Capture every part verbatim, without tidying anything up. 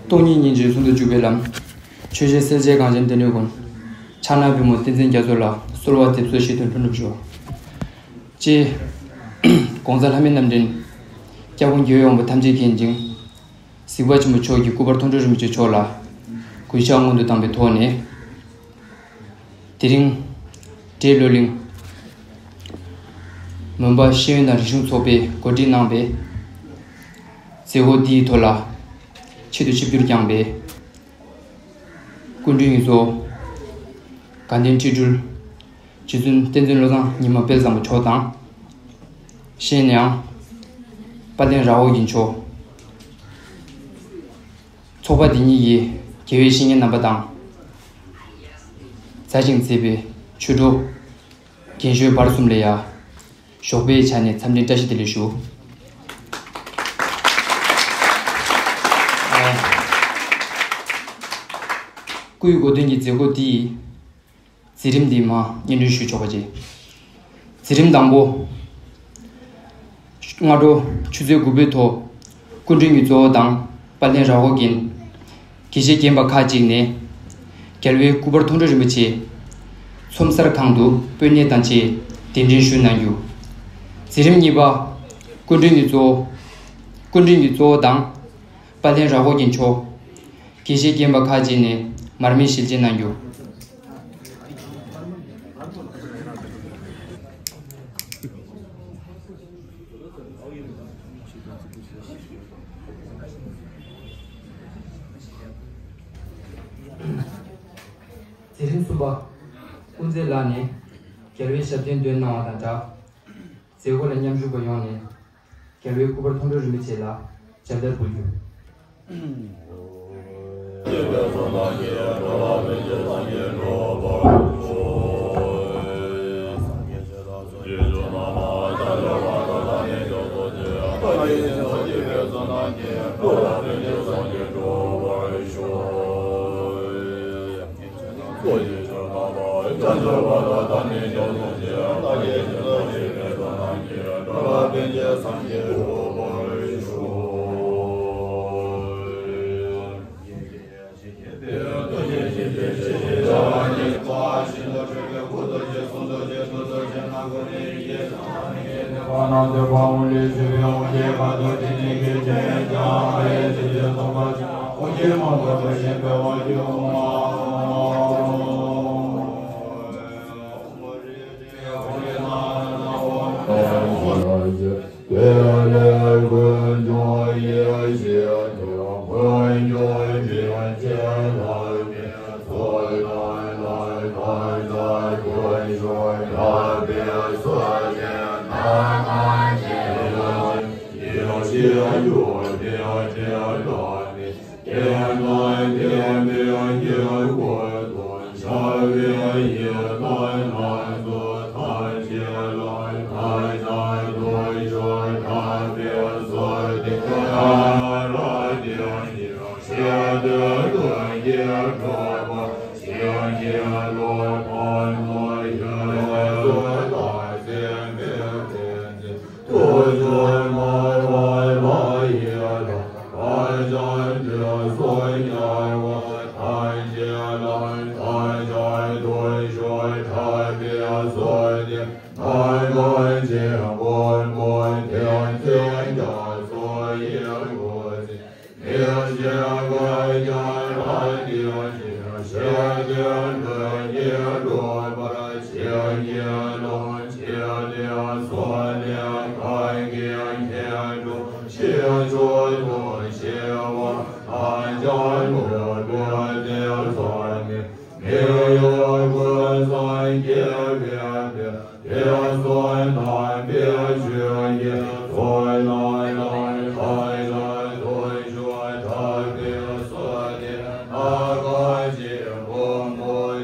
སྟོང་ཉིད་སྙིང་རྗེ་ཟུང་དུ་འཇུག་པའི་ལམ། ཆོས་རྗེ་སྲས་བཅས་གངས་ཅན་བསྟན་འགྲོའི་མགོན། ཕྱག་ན་པདྨོ་བསྟན་འཛིན་རྒྱ་མཚོ་ལ། གསོལ་བ་འདེབས་སོ་བཞེད་དོན་ལྷུན་གྲུབ་ཤོག་ཅེས། ༸གོང་ས་ལྷ་མིའི་རྣམ་འདྲེན། སྐྱབས་མགོན་རྒྱལ་བའི་དབང་པོ་ཐམས་ཅད་མཁྱེན་ཅིང་། གཟིགས་པ་ཆེན་པོ་མཆོག་གི་སྐུ་པར་མཐོང་གྲོལ་རིན་པོ་ཆེ་མཆོག་ལ་གུས་ཕྱག་སྔོན་དུ་བཏང་བའི་ཐོག་ནས། དེ་རིང་འབྲས་བློ་གླིང་མོན་པ་ཤེས་ཡོན་དང་རིག་གཞུང་ཚོགས་པས་གོ་སྒྲིག་གནང་བའི་མཛད་སྒོ་འདིའི་ཐོག་ལ་ཆེད་དུ་ཆིབས་བསྒྱུར་བསྐྱངས་པའི་སྐུ་མགྲོན་ཡོངས་རྫོགས། དགའ་ལྡན་ཁྲི་སྤྲུལ་རྗེ་བཙུན་བསྟན་འཛིན་བློ་བཟང་ཉི་མ་དཔལ་བཟང་པོ་མཆོག་དང་། གཞན་ཡང་། དཔལ་ལྡན་ར་ཧོ་གི་མཆོག་ཚོགས་པ་འདི་ཉིད་ཀྱི་དགེ་བའི་བཤེས་གཉེན་རྣམ་པ་དང་། མཛའ་ཞིང་བརྩེ་བའི་ཆོས་གྲོགས་རྒན་གཞོན་བར་གསུམ་ལ་ཡང་ཞོགས་པའི་ཆ་ནས་འཚམས་འདྲི་བཀྲ་ཤིས་བདེ་ལེགས་ཞུ། ཨ། སྐུའི་གོ་སྟོན་གྱི་མཛད་སྒོ་འདིའི་མཛད་རིམ་འདི་མར་སྙན་སྒྲོན་ཞུ་ཆོག་པ་བྱེད། མཛད་རིམ་དང་པོ། སྔ་དྲོ་ཆུ་ཚོད་དགུ་པའི་ཐོག་སྐུ་མགྲོན་གྱི་གཙོ་བོ་དང་དཔལ་ལྡན་ར་ཧོ་གིས་དགེ་བཤེས་རྒན་པ་ཁག་ཅིག་ནས་རྒྱལ་བའི་སྐུ་པར་མཐོང་གྲོལ་རིན་པོ་ཆེ་ཚོམ་གསར་ཁང་དུ་སྤོས་སྣེ་དང་བཅས་གདན་འདྲེན་ཞུས་གནང་རྒྱུ། མཛད་རིམ་གཉིས་པ། སྐུ་མགྲོན་གྱི་གཙོ་བོ། སྐུ་མགྲོན་གྱི་གཙོ་བོ་དང་། དཔལ་ལྡན་ར་ཧོ་གི་མཆོག་དགེ་བཤེས་རྒན་པ་ཁག་ཅིག་ནས་མར་མེ་ཞལ་འབྱེད་གནང་རྒྱུ། མཛད་རིམ་གསུམ་པ། སྐུ་མཛེས་ལགས་ནས་རྒྱལ་བའི་ཞབས་བརྟན་འདོན་གནང་བ་དང་སྦྲགས། མཛད་སྒོ་ལ་མཉམ་ཞུགས་པ་ཡོངས་ནས་རྒྱལ་བའི་སྐུ་པར་མཐོང་གྲོལ་རིན་པོ་ཆེ་ལ་མཇལ་དར་འབུལ་རྒྱུ།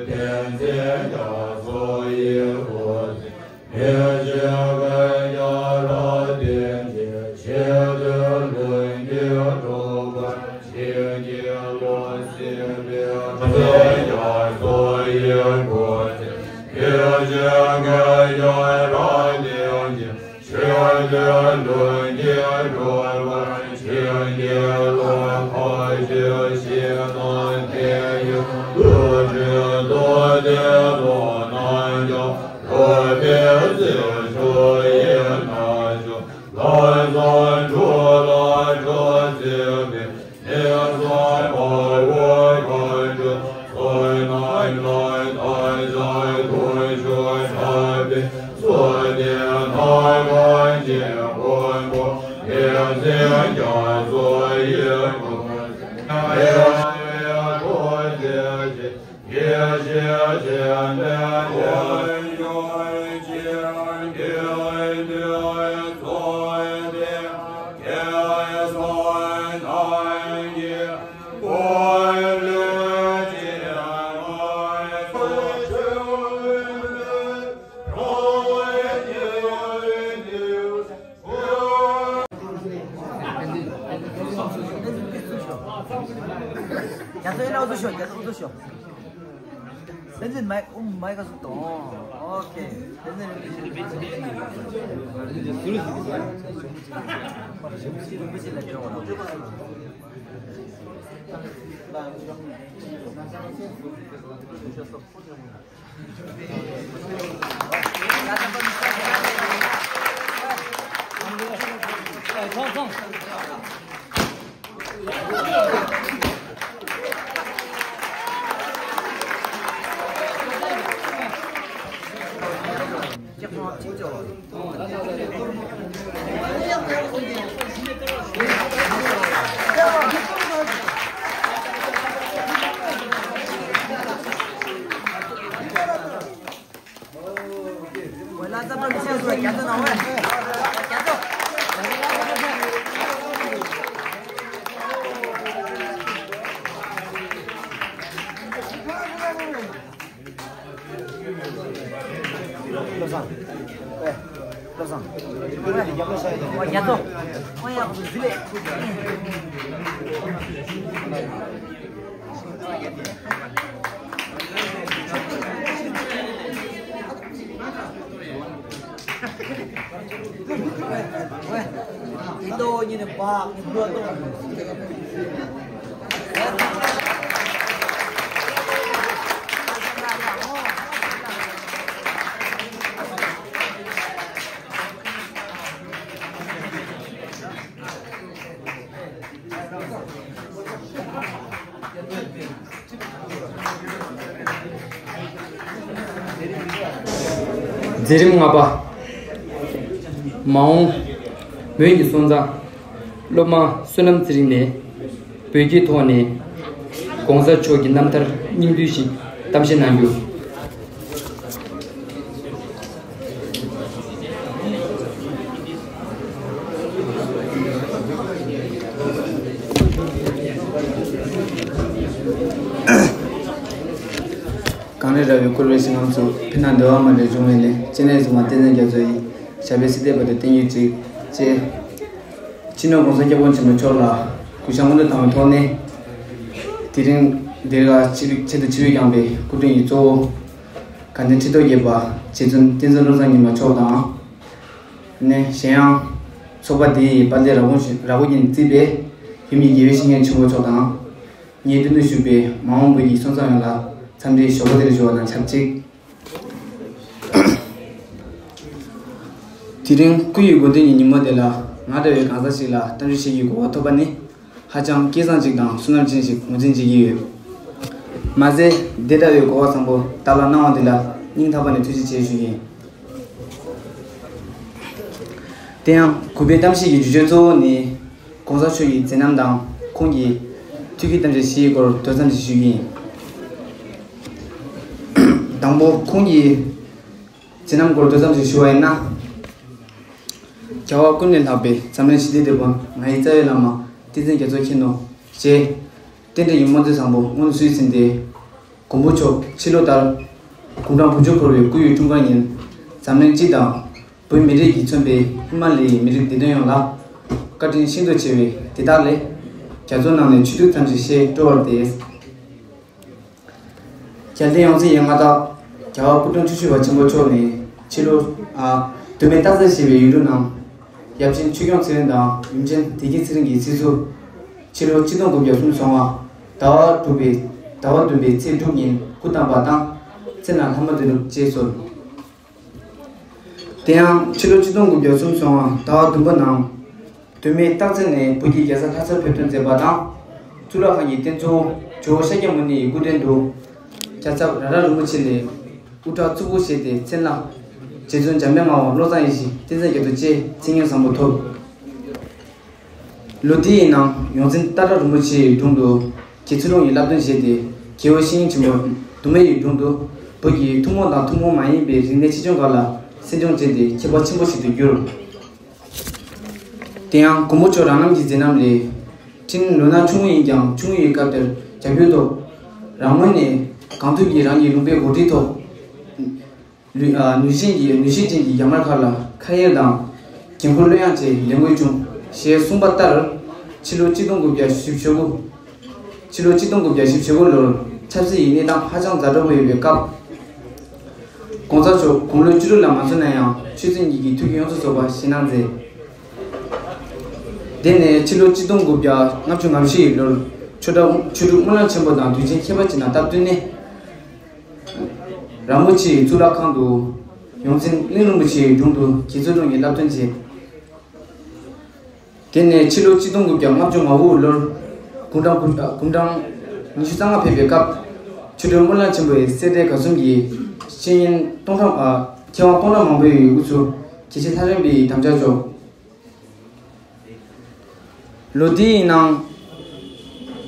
བསྟན་འཛིན་རྒྱ་མཚོ་ཡི་སྐུ་ཚེ་མི་ཤིགས་པའི་ཡ་རབས་བསྟན་འཛིན་ཆེ་བསྟོད་ལོ་རྒྱུན་སྒྲུབ་པར་བྱིན་གྱིས་རློབས་ཟིན་པའི། བསྟན་འཛིན་རྒྱ་མཚོ་ཡི་སྐུ་ཚེ་མི་ཤིགས་པའི་ཡ་རབས་བསྟན་འཛིན་ཆོས་སྡེ་ལུགས་ཀྱི་སྒྲུབ་པར་བྱིན་གྱིས་རློབས། ཕ་ཆོས་ཞིང་དང་དེ་ཡི་ལུས་འབྲེལ་རྡོ་རྗེ་ལོ་ན་རྒྱ་རོལ་པའི་རྩེ་མཆོག་ཡི་ན་ཆུང་ལྷ་བཟང་འབྲུག་ལ་གྲགས་ཚེ་འཕེལ། ནས་བཟུང་དཔའ་བོ་མཁའ་འགྲོ་བསོད་ནམས་ལ་བདག་ཅག་ཐུགས་མཆོག་འཁྲབ་པའི་མཚོ་སྡེ་ནགས་ཁང་ཆེན་མགོན་པོ་བསྟན་འཛིན་རྒྱ་མཚོ་ཡི་སྐུ་ཚེ་མི་ཤིགས་པའི་སྐུ་ཚེ་ཆེ། ཡེ་ཤེས་ཆེན་པོའི་དབང་ཕྱུག་ཆེན་པོའི་མཚོ་སྡེ། རྒྱ་མཚོ་ཡིན་ན་འུ་ཚོ་ཤོག་རྒྱ་མཚོ་འུ་ཚོ་ཤོག་བསྟན་འཛིན་མའི་ཨུམ་མའི་ཁ་སུ་གཏོང་། ཨོ་ཁེ། བསྟན་འཛིན་རིན་པོ་ཆེ་ལ་སྤྲད་འོང་ལ། བློ་བཟང་། ཨེ། བློ་བཟང་། ཨེ། རྒྱ་མཚོ། ཨོ་ཡ། ཟི་ལེ། ཨེ། ཨེ། ཨེ། མཛད་རིམ་ལྔ་པ། མ་འོངས་མོན་གྱི་སོན་རྩ། སློབ་མ་བསོད་ནམས་ཚེ་རིང་ནས་བོད་སྐད་ཐོག་ནས་༸གོང་ས་མཆོག་གི་རྣམ་ཐར་སྙིང་བསྡུས་ཤིག་གཏམ་བཤད་གནང་རྒྱུ། གངས་རི་ར་བས་བསྐོར་བའི་ཞིང་ཁམས་སུ། ཕན་དང་བདེ་བ་མ་འདྲེས་འབྱུང་བའི་གླིང་། སྤྱན་རས་གཟིགས་དབང་བསྟན་འཛིན་རྒྱ་མཚོ་ཡི། ཞབས་པད་སྲིད་མཐའི་བར་དུ་བརྟན་གྱུར་ཅིག་ཅེས། སྤྱི་ནོར་༸གོང་ས་༸སྐྱབས་མགོན་ཆེན་པོ་མཆོག་ལ་གུས་ཞབས་སྔོན་དུ་བཏང་བའི་ཐོག་ནས། དེ་རིང་འདིར་ཆེད་དུ་ཆེད་དུ་ཆིབས་བསྒྱངས་པའི་སྐུ་མགྲོན་གྱི་གཙོ་བོ། དགའ་ལྡན་ཁྲི་ཐོག་བརྒྱད་པ་རྗེ་བཙུན་བསྟན་འཛིན་བློ་བཟང་ཉི་མ་མཆོག་དང་། ནས་གཞན་ཡང་། ཚོགས་པ་འདི་ཡི་དཔལ་ལྡན་ར་སྐོར་ར་སྐོར་བཞིན་བརྩིས་པའི་ཡུམ་གྱི་དགེ་བའི་བཤེས་གཉེན་ཆེན་པོ་མཆོག་དང་། ངའི་མདུན་དུ་བཞུགས་པའི་མ་འོངས་བོད་ཀྱི་སོན་རྩ་ཡོངས་ལ་འཚམས་འདྲིའི་ཞོགས་པ་འདིར་ཞུ་བ་དང་ཆབས་ཅིག་དེ་རིང་སྐུ་ཡི་དགོངས་དོན་གྱི་ཉིན་མོ་འདི་ལ་ང་འདྲ་བའི་གང་ཟག་ཞིག་ལ་གཏམ་བཤད་བྱེད་རྒྱུའི་གོ་སྐབས་ཐོབ་པ་ནི་ཧ་ཅང་སྐལ་བཟང་ཅིག་དང་བསོད་ནམས་ཅན་ཞིག་ངོས་འཛིན་བྱེད་ཀྱི་ཡོད། མ་ཟད་འདི་འདྲ་བའི་གོ་སྐབས་བཟང་པོ་བདག་ལ་གནང་བ་འདི་ལ་སྙིང་ཐག་པ་ནས་ཐུགས་རྗེ་ཆེ་ཞུ་གི་ཡིན། དེ་ཡང་གུས་པའི་གཏམ་བཤད་ཀྱི་བརྗོད་བྱ་གཙོ་བོ་ནི། ༸གོང་ས་མཆོག་གི་མཛད་རྣམ་དང་ཁོང་གི་ཐུགས་ཀྱི་གཏམ་བཤད་བཞིའི་སྐོར་ཏོག་ཙམ་ཞིག་ཞུ་གི་ཡིན། དང་པོ་ཁོང་གི་མཛད་རྣམ་སྐོར་ཏོག་ཙམ་ཞིག་ཞུ་བ་ཡིན་ན། རྒྱལ་བ་ཀུན་ལས་ལྷག་པའི་འཛམ་གླིང་ཞི་བདེའི་དེད་དཔོན་ང་ཡི་རྩ་བའི་བླ་མ་བསྟན་འཛིན་རྒྱ་མཚོ་མཁྱེན་ནོ། ཞེས་རྟེན་འབྲེལ་གྱི་སྨོན་ཚིག་བཟང་པོ་སྔོན་དུ་བསུས་ཟིན་ཏེ། མགོན་པོ་མཆོག་ཕྱི་ལོ་ལྟར་དགུང་གྲངས་དགུ་བཅུ་འཁོར་བའི་སྐུ་ཡོད་འཁྲུངས་སྐར་ཉིན། འཛམ་གླིང་སྤྱི་དང་བོད་མི་རིགས་ཀྱིས་མཚོན་པའི་ཧི་མ་ལ་ཡའི་མི་རིགས་བདེ་དོན་ཡོངས་ལ་བཀའ་དྲིན་ཤིན་ཏུ་ཆེ་བའི་དེ་དག་ལས། རྒྱ་མཚོ་ནང་ནས་ཆུ་ཐིགས་ཐམས་ཅད་ཞེས་བཀྲོལ་བར་འདོད། རྒྱལ་བསྟན་ཡོངས་འཛིན་ཡན་མངའ་བདག་རྒྱལ་བ་སྐུ་ཕྲེང་བཅུ་བཞི་པ་ཆེན་པོ་མཆོག་ནས་ཕྱི་ལོ། ཨ། མདོ་སྨད་སྟག་རྩེ་ཞེས་པའི་ཡུལ་གྲུ་ནང་ཡབ་ཆེན་ཆོས་སྐྱོང་ཚེ་རིང་དང་ཡུམ་ཆེན་བདེ་སྐྱིད་ཚེ་རིང་གི་སྲིད་ཟུར། ཕྱི་ལོ་ཆིག་སྟོང་དགུ་བརྒྱ་གསུམ་སོང་བ་ཟླ་བ་དྲུག་པའི་ཟླ་བ་བདུན་པའི་ཚེས་དྲུག་ཉིན་སྐུ་བལྟམས་པ་དང་། མཚན་ལ་ལྷ་མོ་བདེ་སྒྲུབ་ཅེས་གསོལ། དེ་ཡང་ཕྱི་ལོ་ཆིག་སྟོང་དགུ་བརྒྱ་གསུམ་སོང་བ་ཟླ་བ་བདུན་པ་ནང་། མདོ་སྨད་སྟག་རྩེ་ནས་བོད་ཀྱི་རྒྱལ་ས་ལྷ་སར་ཕེབས་ཐོན་མཛད་པ་དང་། གཙུག་ལག་ཁང་གི་རྟེན་གཙོ་བོ་ཇོ་བོ་ཤཱཀྱ་མུ་ནེ་ཡི་སྐུ་རྟེན་དུ། རྒྱལ་ཚབ་ར་ར་རིན་པོ་ཆེ་ལས་དབུ་སྐྲ་གཙུག་པུ་བཞེས་ཏེ་མཚན་ལ་རྗེ་བཙུན་འཇམ་དཔལ་དབྱངས་བློ་བཟང་ཡེ་ཤེས་བསྟན་འཛིན་རྒྱ་མཚོ་བཅས་མཚན་སྙན་བཟང་པོ་ཐོབ། ལོ་དེའི་ནང་ཡོངས་འཛིན་ཏཱ་ལ་རིན་པོ་ཆེའི་དྲུང་དུ་དགེ་ཚུལ་སློང་གི་བསླབ་སྟོན་བཞེས་ཏེ། རྒྱལ་བ་ཤེས་ཡོན་ཆེན་པོ་མདོ་སྨད་ཡི་དྲུང་དུ་བོད་ཀྱི་ཐུན་མོང་དང་ཐུན་མོང་མ་ཡིན་པའི་རིག་གནས་ཆེ་ཆུང་ཁག་ལ་གསན་སྦྱོང་བྱས་ཏེ་མཁས་པ་ཆེན་པོ་ཞིག་ཏུ་གྱུར། དེ་ཡང་མགོན་པོ་མཆོག་རང་རྣམ་གྱི་མཛད་རྣམ་ལས། ཕྲན་ལོ་ན་ཆུང་ངུ་ཡིན་ཀྱང་ཆུང་ངུ་ཡི་སྐབས་དེར་རྒྱབ་སྐྱོར་ཐོག་རང་ངོས་ནས་གང་ཐུབ་ཀྱིས་རང་གི་ལུང་པའི་འགོ་ཁྲིད་ཐོག་ལུས། ཨ། ནུས་ཤན་གྱི་ནུས་ཤུགས་ཅན་གྱི་རྒྱ་དམར་ཁག་ལ་ཁ་གཡར་དང་། འགན་འཁུར་བློས་ཡངས་བཅས་ལས་འགུལ་བྱུང་ཞེས་གསུངས་པ་ལྟར། ཕྱི་ལོ་ཆིག་སྟོང་དགུ་བརྒྱ་བཞི་བཅུ་ཞེ་དགུ། ཕྱི་ལོ་ཆིག་སྟོང་དགུ་བརྒྱ་བཞི་བཅུ་ཞེ་དགུ་ལོར་ཆབ་སྲིད་ཀྱི་གནས་སྟངས་ཧ་ཅང་ཛ་དྲག་པོ་ཡོད་པའི་སྐབས། གོང་ས་མཆོག་དགུང་ལོ་བཅུ་དྲུག་ལ་མ་སོན་ན་ཡང་ཆོས་སྲིད་གཉིས་ཀྱི་ཐུགས་ཀྱི་གཡོ་ཟོལ་རྫོགས་པ་ཞེད་སྣང་མཛད། དེ་ནས་ཕྱི་ལོ་ཆིག་སྟོང་དགུ་བརྒྱ་ལྔ་བཅུ་ང་བཞི་ལོར་ཆོས་གྲགས་ཆོས་དྲུག་སྨོན་ལམ་ཆེན་པོ་དང་དུས་ཆེན་ཁྱད་པར་ཅན་ལ་སྟབས་བསྟུན་ནས། རིན་པོ་ཆེའི་གཙུག་ལག་ཁང་དུ་ཡོངས་འཛིན་གླིང་རིན་པོ་ཆེའི་དྲུང་དུ་དགེ་ཚུལ་སློང་གི་བསླབ་སྟོན་བྱས། དེ་ནས་ཕྱི་ལོ་ཆིག་སྟོང་དགུ་བརྒྱ་ལྔ་བཅུ་ང་དགུ་ལོར་དགུང་གྲངས་དགུ་དགུང་གྲངས་ཉི་ཤུ་རྩ་ལྔ་ཕེབས་པའི་སྐབས། ཆོས་སྒྲོན་སྨོན་ལམ་ཆེན་པོའི་གསེར་ཁྲི་ག་གསུམ་གྱི་བཤེས་གཉེན་སྟོང་ཕྲག་ཨ། མཁས་དབང་སྟོང་ཕྲག་མང་པོའི་དབུ་ཚུགས་དགེ་བཤེས་ལྷ་རམས་པའི་དམ་བཅའ་འཇོག། ལོ་དེའི་ནང་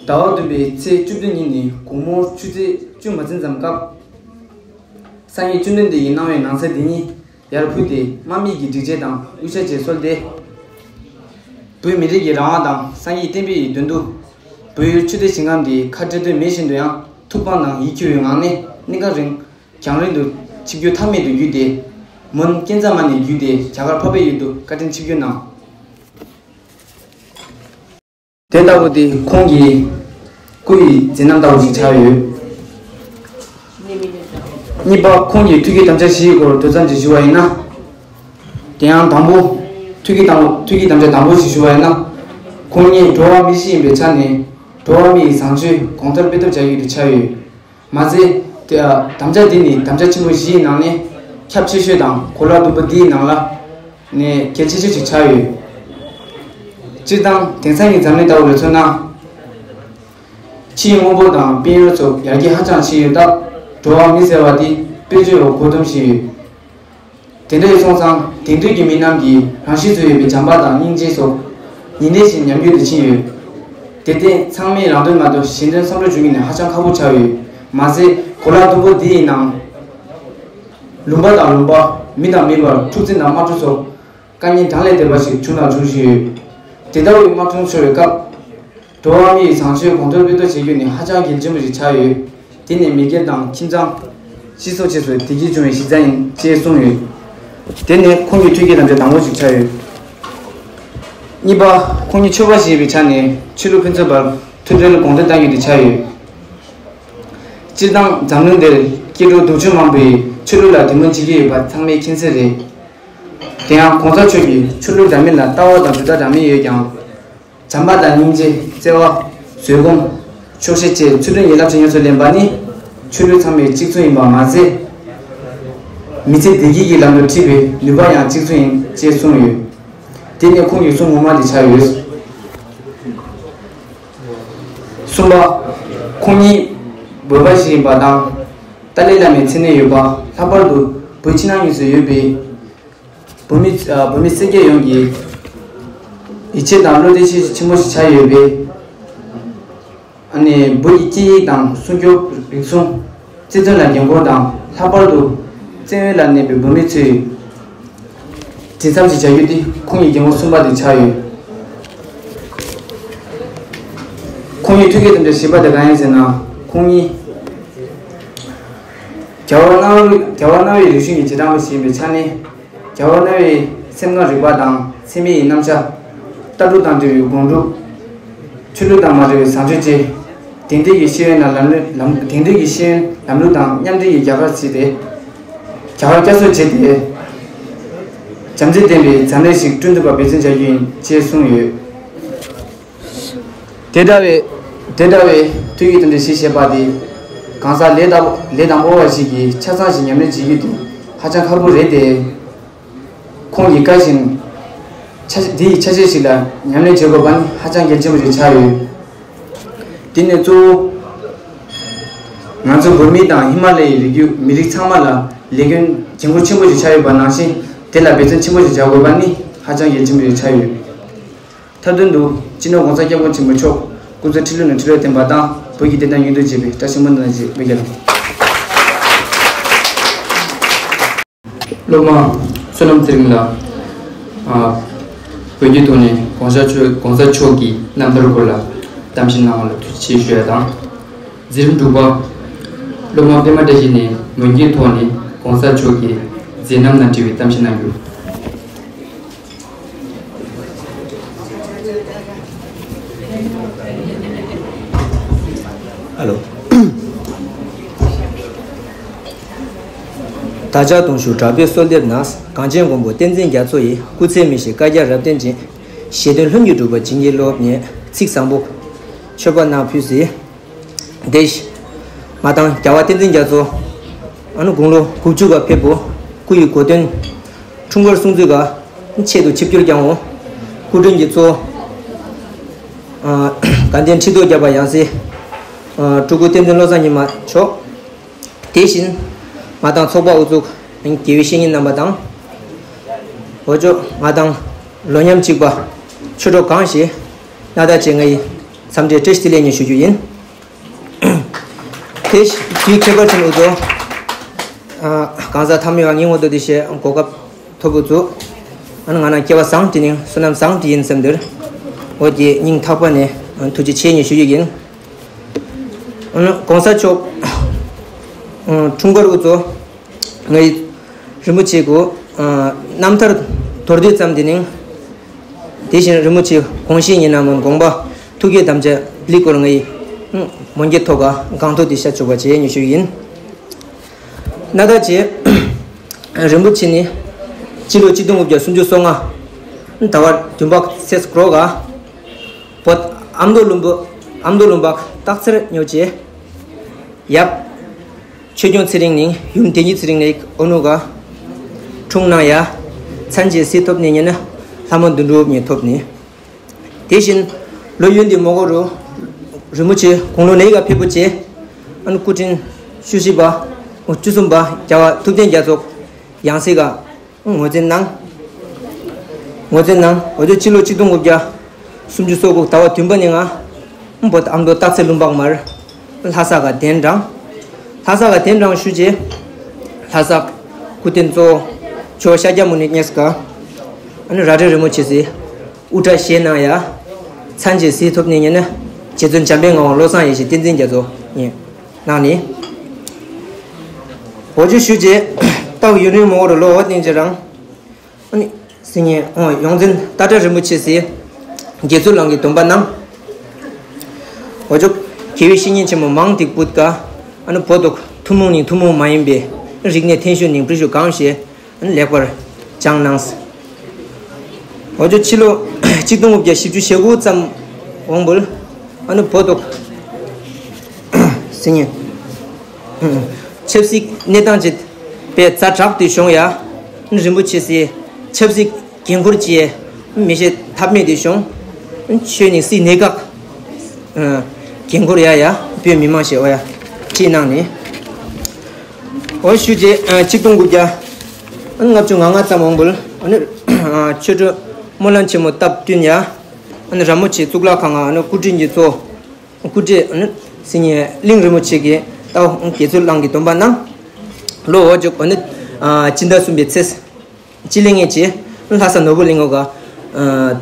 ཟླ་བ་བདུན་པའི་ཚེས་བཅུ་བདུན་ཉིན་ནི་དགོང་མོ་ཆུ་ཚོད་བཅུ་མ་ཟིན་ཙམ་སྐབས། སངས་རྒྱས་བཅོམ་ལྡན་འདས་ཀྱིས་གནང་བའི་ནང་ཚན་འདི་ཉིད་ཡར་ཕུལ་ཏེ་དམག་མི་གི་སྒྲིག་ཆས་དང་དབུ་ཞྭ་བཅས་གསོལ་ཏེ། བོད་མི་རིགས་ཀྱི་རང་དབང་དང་སངས་རྒྱས་བསྟན་པའི་དོན་དུ། བོད་ཡུལ་ཆུ་བདེ་ཞིང་ཁམས་འདི་ཁ་བྲལ་འདོད་མེད་བཞིན་དུ་ཡང་ཐུགས་ཕམ་དང་ཡིད་སྐྱོ་བའི་ངང་ནས་གནས་སྐབས་རིང་རྒྱང་རིང་དུ་ཆིབས་བསྒྱུར་མཐའ་མེད་དུ་བརྒྱུད་དེ། མོན་ཀན་ཛ་མ་ནས་བརྒྱུད་དེ་རྒྱ་གར་འཕགས་པའི་ཡུལ་དུ་བཀའ་དྲིན་ཆིབས་བསྒྱུར་གནང་། དེ་ལྟ་བུ་དེ་ཁོང་གི་སྐུ་ཡི་མཛད་རྣམ་ལྟ་བུ་ཞིག་ཆགས་ཡོད། གཉིས་པ། ཁོང་གི་ཐུགས་ཀྱི་དམ་བཅའ་བཞིའི་སྐོར་དུམ་ཙམ་ཞིག་ཞུ་བ་ཡིན་ན། དེ་ཡང་དང་པོ། ཐུགས་ཀྱི་དམ་ཐུགས་ཀྱི་དམ་བཅའ་དང་པོ་ཞིག་ཞུ་བ་ཡིན་ན། ཁོང་ཉིད་འགྲོ་བ་མི་བཞི་ཡིན་པའི་ཆ་ནས་འགྲོ་བ་མི་ཡི་བཟང་སྤྱོད་གོང་མཐོར་སྤེལ་ཐབས་བྱ་ཡུལ་དུ་ཆགས་ཡོད། མ་ཟད། དེ་དམ་བཅའ་འདི་ནི་དམ་བཅའ་ཆེན་པོ་བཞིའི་ནང་ནས་ཁྱབ་ཆེ་ཤོས་དང་གོ་ལ་ཟླུམ་པོ་འདིའི་ནང་ལ་ནས་གལ་ཆེ་ཤོས་ཤིག་ཆགས་ཡོད། སྤྱིར་བཏང་དེང་སང་གི་འཛམ་གླིང་ལྟ་བུ་ལ་མཚོན་ན། ཕྱིའི་དངོས་པོ་དང་དཔལ་ཡོན་སོགས་ཡར་རྒྱས་ཧ་ཅང་ཕྱིན་ཡོད་སྟབས། འགྲོ་བ་མི་ཟེར་བ་འདི་དཔལ་འབྱོར་འོག་མགོ་འཐོམ་བཞིན་ཡོད། དེ་འདྲ་སོང་ཙང་དེང་དུས་ཀྱི་མི་རྣམས་ཀྱིས་རང་གཤིས་སུ་ཡོད་པའི་བྱམས་པ་དང་སྙིང་རྗེ་སོགས་ཉིན་རེ་བཞིན་ཉམས་རྒུད་དུ་ཕྱིན་ཡོད། དེར་བརྟེན་ཚང་མས་རང་དོན་མ་གཏོགས་གཞན་དོན་བསམ་བློ་འཇུག་རྒྱུ་ནི་ཧ་ཅང་ཁག་པོ་ཆགས་ཡོད། མ་ཟད་གོ་ལ་ཟླུམ་པོ་འདི་ཡི་ནང་ལུང་པ་དང་ལུང་པ། མི་དང་མི་བར་འཁྲུག་འཛིང་དང་དམག་འཁྲུག་སོགས་དཀའ་ངལ་གྲངས་ལས་འདས་པ་ཞིག་བྱུང་དང་འབྱུང་བཞིན་ཡོད། དེ་ལྟ་བུའི་དམག་འཁྲུག་འཚོ་བའི་སྐབས། འགྲོ་བ་མིའི་བཟང་སྤྱོད་གོང་མཐོར་སྤེལ་གཏོང་བྱེད་རྒྱུ་ནི་ཧ་ཅང་གལ་ཆེན་པོ་ཞིག་ཆགས་ཡོད། དེ་ནི་མི་སྒེར་དང་ཁྱིམ་ཚང་། སྤྱི་ཚོགས་བཅས་སུ་བདེ་སྐྱིད་འབྱུང་བའི་གཞི་རྩ་ཡིན་ཅེས་གསུངས་ཡོད། དེ་ནི་ཁོང་གི་ཐུགས་ཀྱི་དམ་བཅའ་དང་པོ་ཞིག་ཆགས་ཡོད། གཉིས་པ། ཁོང་ཉིད་ཆོས་པ་ཞིག་ཡིན་པའི་ཆ་ནས་ཆོས་ལུགས་ཕན་ཚུན་བར་མཐུན་སྒྲིལ་གོང་འཕེལ་གཏང་རྒྱུ་དེ་ཆགས་ཡོད། སྤྱིར་བཏང་འཛམ་གླིང་འདིར་སྐྱེ་འགྲོ་དུང་ཕྱུར་མང་པོས་ཆོས་ལུགས་ལ་དད་མོས་བྱེད་ཀྱི་ཡོད་པ་ཚང་མས་མཁྱེན་གསལ་རེད། དེ་ཡང་གོང་ས་མཆོག་གིས་ཆོས་ལུགས་འདྲ་མིན་ལ་ལྟ་བ་དང་འདུན་པ་འདྲ་མིན་ཡོད་ཀྱང་། བྱམས་པ་དང་སྙིང་རྗེ། བརྩེ་བ། བཟོད་སྒོམ། ཆོག་ཤེས་བཅས་ཚུལ་ཁྲིམས་ཡན་ལག་བཅུ་ཡོངས་སུ་ལེན་པ་ནི་ཆོས་ལུགས་ཚང་མས་གཅིག་མཚུངས་ཡིན་པ་མ་ཟད། མི་ཚེ་བདེ་སྐྱིད་ཀྱི་ལམ་དུ་ཁྲིད་པའི་ནུས་པ་ཡང་གཅིག་མཚུངས་ཡིན་ཅེས་གསུངས་ཡོད། དེ་ནི་ཁོང་གི་གསུང་ངོ་མ་དེ་ཆགས་ཡོད། གསུམ་པ། ཁོང་ཉིད་བོད་པ་ཞིག་ཡིན་པ་དང་། ཏཱ་ལའི་བླ་མའི་མཚན་གནས་ཡོད་པ། ལྷག་པར་དུ་བོད་ཕྱི་ནང་གཉིས་སུ་ཡོད་པའི་བོད་མི། ཨ། བོད་མི་སེར་སྐྱ་ཡོངས་ཀྱི་ཡིད་ཆེས་དང་བློ་གཏད་ཆེས་ཆེན་པོ་ཞིག་ཆགས་ཡོད་པས། ཨ་ནི་བོད་ཀྱི་སྐད་ཡིག་དང་སྲུང་སྐྱོབ། རིག་གཞུང་། བརྩི་མཐུན་ལ་འགན་འཁུར་དང་། ལྷག་པར་དུ་བཙན་གཡེམ་ལ་གནས་པའི་བོད་མི་ཚོས་དྲན་གསོ་ཞིག་བྱ་རྒྱུ་དེ་ཁོང་གི་འགན་འཁུར་གསུམ་པ་དེ་ཆགས་ཡོད། ཁོང་ཉིད་ཐུགས་ཀྱི་དམ་བཅའ་བཞི་པ་དེ་གང་ཡིན་ཟེར་ན། ཁོང་ཉིད་ རྒྱལ་བ་རྣམ་རྒྱལ་བ་རྣམ་དབྱེ་རིག་གཞུང་གི་རྗེས་འབྲང་པ་ཞིག་ཡིན་པའི་ཆ་ནས། རྒྱལ་བ་རྣམ་དབྱེ་སེམས་ཁམས་རིག་པ་དང་སེམས་ཡིད་རྣམ་གཞག་ལྟ་གྲུབ་དང་འབྲེལ་བའི་དགོངས་གྲུབ། ཆོས་ལུགས་དང་མ་འབྲེལ་བའི་བཟང་སྤྱོད་བཅས། དེང་དུས་ཀྱི་ཤེས་ཡོན་དང་ལམ་ལུགས་ལམ། དེང་དུས་ཀྱི་ཤེས་ཡོན་ལམ་ལུགས་དང་མཉམ་འབྲེལ་གྱིས་རྒྱ་གར་བྱས་ཏེ། རྒྱ་གར་བསྐྱར་གསོ་བྱས་ཏེ། བྱམས་བརྩེ་ལྡན་པའི་མཛངས་མི་ཞིག་བསྐྲུན་ཐུབ་པར་འབད་བརྩོན་བྱ་རྒྱུ་ཡིན་ཅེས་གསུངས་ཡོད། དེ་འདྲ་བའི་དེ་འདྲ་བའི་ཐུགས་ཀྱི་དོན་དུ་གཞི་བྱས་པ་དེ། གང་ཟག་ལས་དང་ལས་དང་པོ་བ་ཞིག་གིས་ཆ་ཚང་ཞིག་ཉམས་ལེན་བྱེད་རྒྱུ་དེ་ཧ་ཅང་ཁག་པོ་རེད་དེ། ཁོང་གི་བཀའ་བཞིན་ཆ་དེ་ཡི་ཆ་ཤས་ཤིག་ལ་ཉམས་ལེན་བྱེད་དགོས་པ་ནི་ཧ་ཅང་གལ་ཆེན་པོ་ཞིག་ཆགས་ཡོད། དེ་ནས་གཙོ་བོ། ང་ཚོ་བོད་མི་དང་ཧི་མ་ལ་ཡའི་རི་རྒྱུད་མི་རིགས་ཚང་མ་ལ་ལས་འགན་འགན་འཁུར་ཆེན་པོ་ཞིག་ཆགས་ཡོད་པ་ནང་བཞིན། དེ་ལ་འབད་བརྩོན་ཆེན་པོ་ཞིག་བྱ་དགོས་པ་ནི་ཧ་ཅང་གལ་ཆེན་པོ་ཞིག་ཆགས་ཡོད། མཐའ་དོན་དུ་སྤྱི་ནོར་༸གོང་ས་༸སྐྱབས་མགོན་ཆེན་པོ་མཆོག་སྐུ་ཚེ་ཁྲི་ལོ་ནས་ཁྲི་ལོར་བརྟན་པ་དང་། བོད་ཀྱི་བདེན་མཐའ་མྱུར་དུ་རྒྱས་པའི་བཀྲ་ཤིས་སྨོན་འདུན་ཞུ། བོད་རྒྱལ་ལོ། སློབ་མ་བསོད་ནམས་ཚེ་རིང་ལགས། ཨ། བོད་ཀྱི་ཐོག་ནས་༸གོང་ས་མཆོག་༸གོང་ས་མཆོག་གི་རྣམ་ཐར་སྐོར་ལ་གཏམ་བཤད་གནང་བ་ལ་ཐུགས་རྗེ་ཆེ་ཞུ་ཡ་དང་། འཛིན་རིམ་དྲུག་པ། སློབ་མ་པད་མ་བཀྲ་ཤིས་ནས་མོན་གྱི་ཐོག་ནས་༸གོང་ས་མཆོག་གི་མཛད་རྣམ་དང་འབྲེལ་བའི་གཏམ་བཤད་གནང་རྒྱུ། ཨ་ལོ། བདག་ཅག་དུང་ཕྱུར་གྲགས་པའི་གསོལ་འདེབས་ན། གངས་ཅན་མགོན་པོ་བསྟན་འཛིན་རྒྱ་མཚོ་ཡི། སྐུ་ཚེ་མི་ཤིགས་བཀའ་རྒྱ་རབ་བརྟན་ཅིང་། བཞེད་དོན་ལྷུན་གྱིས་གྲུབ་པར་བྱིན་གྱིས་རློབས། ཉེ་ཚིག་བཟང་པོ། མཆོད་པ་གནང་ཕུལ་སྲིད། དེ་བཞིན་ང་དང་རྒྱལ་བ་བསྟན་འཛིན་རྒྱ་མཚོ། ཨ་ནི་དགུང་ལོ་དགུ་བཅུ་པ་ཕེབས་པོ། སྐུ་ཡི་གོ་སྟོན། འཁྲུངས་སྐར་སྲུང་བརྩི་ག་ཆེད་དུ་ཆིབས་བསྒྱུར་བསྐྱངས་འོང་། སྐུ་མགྲོན་གྱི་གཙོ་བོ། ཨ། དགའ་ལྡན་ཁྲི་ཐོག་བརྒྱ་པ་ཡང་སྲིད། ཨ། སྤྲུལ་སྐུ་བསྟན་འཛིན་བློ་བཟང་ཉི་མ་མཆོག་དེ་བཞིན་ང་དང་ཚོགས་པ་དབུ་བཙུགས་དགེ་བའི་བཤེས་གཉེན་རྣམ་པ་དང་། འོ་ཅོག་ང་དང་ལོ་མཉམ་གཅིག་པ་ཆོས་གྲོགས་གང་ཞིག་སྣ་ཐག་བཅད་ངའི་འཚམས་འདྲིའི་བཀྲ་ཤིས་བདེ་ལེགས་ཉིད་ཞུ་རྒྱུ་ཡིན། དེ་དུས་ཁྱད་པར་ཅན་དབུ་བཙུགས། ཨ། གང་ཟག་ཐ་མའི་བ་ངའི་ངོ་དོ་དེ་བཤད་གོ་སྐབས་ཐོབ་དབུ་བཙུགས། ཨ་ནི་ང་རང་སྐལ་བ་བཟང་དེ་ནི་བསོད་ནམས་བཟང་དེ་ཡིན་བསམ་འདིར། འོ་དེ་སྙིང་ཐག་པ་ནས་ཐུགས་རྗེ་ཆེ་ཉིད་ཞུ་རྒྱུ་ཡིན། ཨ་ནི་༸གོང་ས་མཆོག་འཁྲུངས་སྐར་དབུ་གཙོ་ངའི་རིན་པོ་ཆེ་གོ་རྣམ་ཐར་མདོར་བསྡུས་ཙམ་དེ་ནི། དེ་བཞིན་རིན་པོ་ཆེ་དགོངས་བཞེད་ཉིད་ནང་ལོ་དགོངས་པ་ཐུགས་བསྐྱེད་དམ་བཅའ་ལི་སྐོར་ངའི་མོན་གྱི་ཐོག་ག་སྒང་ཐོག་དེ་ཤ་ཆུ་བ་བྱས་ཉི་ཤུ་ཡིན། ན་ད་ཅེ་རིན་པོ་ཆེ་ནི་སྤྱི་ལོ་གཅིག་སྟོང་དགུ་བརྒྱ་སུམ་ཅུ་སོ་ལྔ་ཟླ་བ་བདུན་པ་ཚེས་དགུ་ག་བོད་ཨ་མདོ་ལུང་པ་ཨ་མདོ་ལུང་པ་སྟག་འཚེར་ཉོ་ཆེ་ཡབ། ཆོས་སྐྱོང་ཚེ་རིང་ནི་ཡུམ་བདེ་སྐྱིད་ཚེ་རིང་ནི་ཨོ་ནུ་ག་འཁྲུངས་གནང་ཡ། མཚན་གྱི་སྲིད་ཐོབ་ནི་ཉིན་ནི་ལྷ་མོ་དོན་གྲུབ་ཉིད་ཐོབ་ནི། དེ་བཞིན་ལོ་ཡུན་དེ་མོ་གོ་རུ་རིན་པོ་ཆེ་དགུང་ལོ་ནས་ག་ཕེབས་པོ་ཆེ། ཨ་ནི་སྐུ་ཕྲེང་བཅུ་བཞི་པ་བཅུ་གསུམ་པ་རྒྱལ་བ་ཐུབ་བསྟན་རྒྱ་མཚོ་ཡང་སྲིད་ག་ངོས་འཛིན་གནང་། ངོས་འཛིན་གནང་། འོ་དེ་སྤྱི་ལོ་གཅིག་སྟོང་དགུ་བརྒྱ་སུམ་ཅུ་སོ་དགུ་ཟླ་བ་བདུན་པ་ནས་ང་བོད་ཨ་མདོ་སྟག་འཚེར་ལུང་པ་མར་ལྷ་ས་ག་གདན་དྲངས། ལྷ་ས་ག་གདན་དྲངས་ཞུ་རྗེས་ལྷ་ས་སྐུ་རྟེན་གཙོ་བོ་ཇོ་བོ་ཤཱཀྱ་མུ་ནེ་གཉིས་ཀ་ཨ་ནི་ར་སྤྲེལ་རིན་པོ་ཆེ་སི་དབུ་སྐྲ་བཞེས་གནང་ཡ། མཚན་གྱི་སྲིད་ཐོབ་ནས་ཉིན་ནི་རྗེ་བཙུན་འཇམ་དཔལ་ངག་དབང་བློ་བཟང་ཡེ་ཤེས་བསྟན་འཛིན་རྒྱ་མཚོ་ཡིན། གནང་ནི། འོ་ཇོ་ཞུ་རྗེས་སྟག་ཡུན་རིང་མོ་བོར་ལོ་འོ་བསྟན་རྗེས་རང་། ཨ་ནི་སེང་ངེ་ཨོ་ཡོངས་འཛིན་ཏཱ་ཏྲ་རིན་པོ་ཆེ་སི་དགེ་ཚུལ་བླང་གི་སྡོམ་པ་གནང་། འོ་ཇོ་དགེ་བའི་བཤེས་གཉེན་ཆེན་མོ་མང་དིག་པུད་ཀ་ཨ་ནི་བོད་དུ་ཐུན་མོང་ནས་ཐུན་མོང་མ་ཡིན་པའི་རིག་གནས་ཐན་ཤུ་ནིང་པྲི་ཤུ་གང་ཞེས། ལེགས་པར་སྦྱངས་གནང་། འོ་ཇོ་ཕྱི་ལོ་གཅིག་སྟོང་དགུ་བརྒྱ་བཞི་བཅུ་ཞེ་དགུ་ཙམ་འོང་བར་ཨ་ནི་བོད་ཐོག་སེང་ངེ་ཆབ་སྲིད་གནས་སྟངས་ཅིག་པའི་ཛ་དྲག་ཏུ་བྱུང་ཡ། རིན་པོ་ཆེ་སི་ཆབ་སྲིད་འགན་ཁུར་གྱི་མི་བྱེད་ཐབས་མེད་དུ་བྱུང་། ཆོས་ནི་སྲིད་གནས་སྐབས་འགན་ཁུར་ཡ་ཡ་བོད་མི་མང་ཞེས་འོ་ཡ་ཁྲིད་གནང་ནས། འོ་ཞུ་རྗེས་གཅིག་སྟོང་དགུ་བརྒྱ་ལྔ་བཅུ་ང་ལྔ་ཙམ་འོང་བར་ཨ་ནི་ཆོས་སྒྲོན་སྨོན་ལམ་ཆེན་མོ་སྟབས་བསྟུན་ཡ། ཨ་ནི་ར་མོ་ཆེ་གཙུག་ལག་ཁང་ང་ཨ་ནི་སྐུ་དྲིན་གྱི་གཙོ། སྐུ་དྲིན་ཨ་ནི་སེང་ངེ་གླིང་རིན་པོ་ཆེ་གིས་ཏའོ་དགེ་ཚུལ་བླང་གི་སྡོམ་པ་གནང་། ལོ་འོ་ཅོག་ཨ་ནི་སྤྱི་ཟླ་གསུམ་པའི་ཚེས། སྤྱི་ལེ་ལྔ་བཅུ་ལྷ་ས་ནོར་བུ་གླིང་འོག་ག་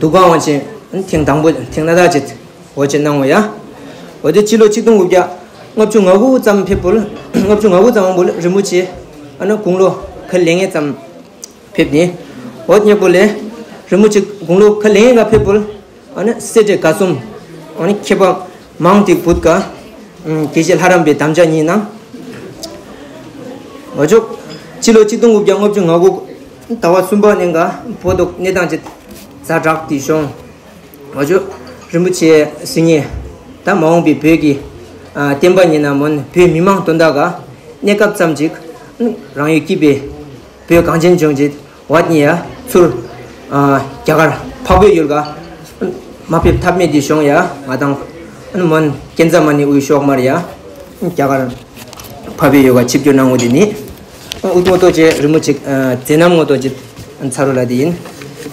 འདུ་ཁང་དབང་ཆེན་ཐེངས་དང་པོ་ཐེངས་སྣ་ཐག་བཅད་འོ་བཅད་གནང་ངོ་ཡ། འོ་དེ་སྤྱི་ལོ་གཅིག་སྟོང་དགུ་བརྒྱ་ལྔ་བཅུ་ང་དགུ་ཙམ་ཕེབས་པོ་ལྔ་ ལྔ་བཅུ་ང་དགུ་ཙམ་འོང་བོ་ལ་རིན་པོ་ཆེ་ཨ་ནི་དགུང་ལོ་ཁ་ལས་ངན་ཙམ་ཕེབས་ནས། འོ་ཉེ་པོ་ལས་རིན་པོ་ཆེ་དགུང་ལོ་ཁ་ལས་ངན་ལ་ཕེབས་པོ་ལ་ཨ་ནི་སེ་འབྲས་དགའ་གསུམ་ཨ་ནི་མཁས་པ་མང་དེ་བུད་ཀ། དགེ་བཤེས་ལྷ་རམས་པའི་དམ་བཅའ་གཉིས་གནང་། འོ་ཅོག་སྤྱི་ལོ་ཆིག་སྟོང་དགུ་བརྒྱ་ལྔ་བཅུ་ང་དགུ་ཟླ་བ་གསུམ་པ་ནས་འགའ་བོད་དུ་གནས་སྟངས་ཅིག་ཛ་དྲག་དེ་བྱུང་། འོ་ཅོག་རིན་པོ་ཆེ་སི་ཉེ་ད་མ་འོངས་པའི་བོད་ཀྱི་ཨ་བསྟན་པ་ཉིད་ན་མོན་བོད་མི་མང་དོན་དག་ག་གནས་སྐབས་ཙམ་ཅིག་རང་ཡུལ་སྐྱིད་པའི་བོད་གངས་ཅན་ལྗོངས་ཀྱི་བ་ཉི་ཡ་ཚུར་ཨ་རྒྱ་གར་འཕགས་བོད་ཡུལ་ག་མ་ཕེབས་ཐབས་མེད་དེ་བྱུང་ཡ། ང་དང་མོན་ཀན་ཛ་མ་ནི་དབུས་ཤོག་མར་ཡ་རྒྱ་གར་འཕགས་བོད་ཡུལ་ག་ཆིབས་བསྒྱུར་གནང་འོ་དེ་ནི་ཨུ་ཐུང་ཏོ་ཅེ་རི་མོ་ཅིག་མཛད་རྣམ་ངོ་ཏོ་ཅིག་ཚ་རུ་ལ་དེ་ཡིན།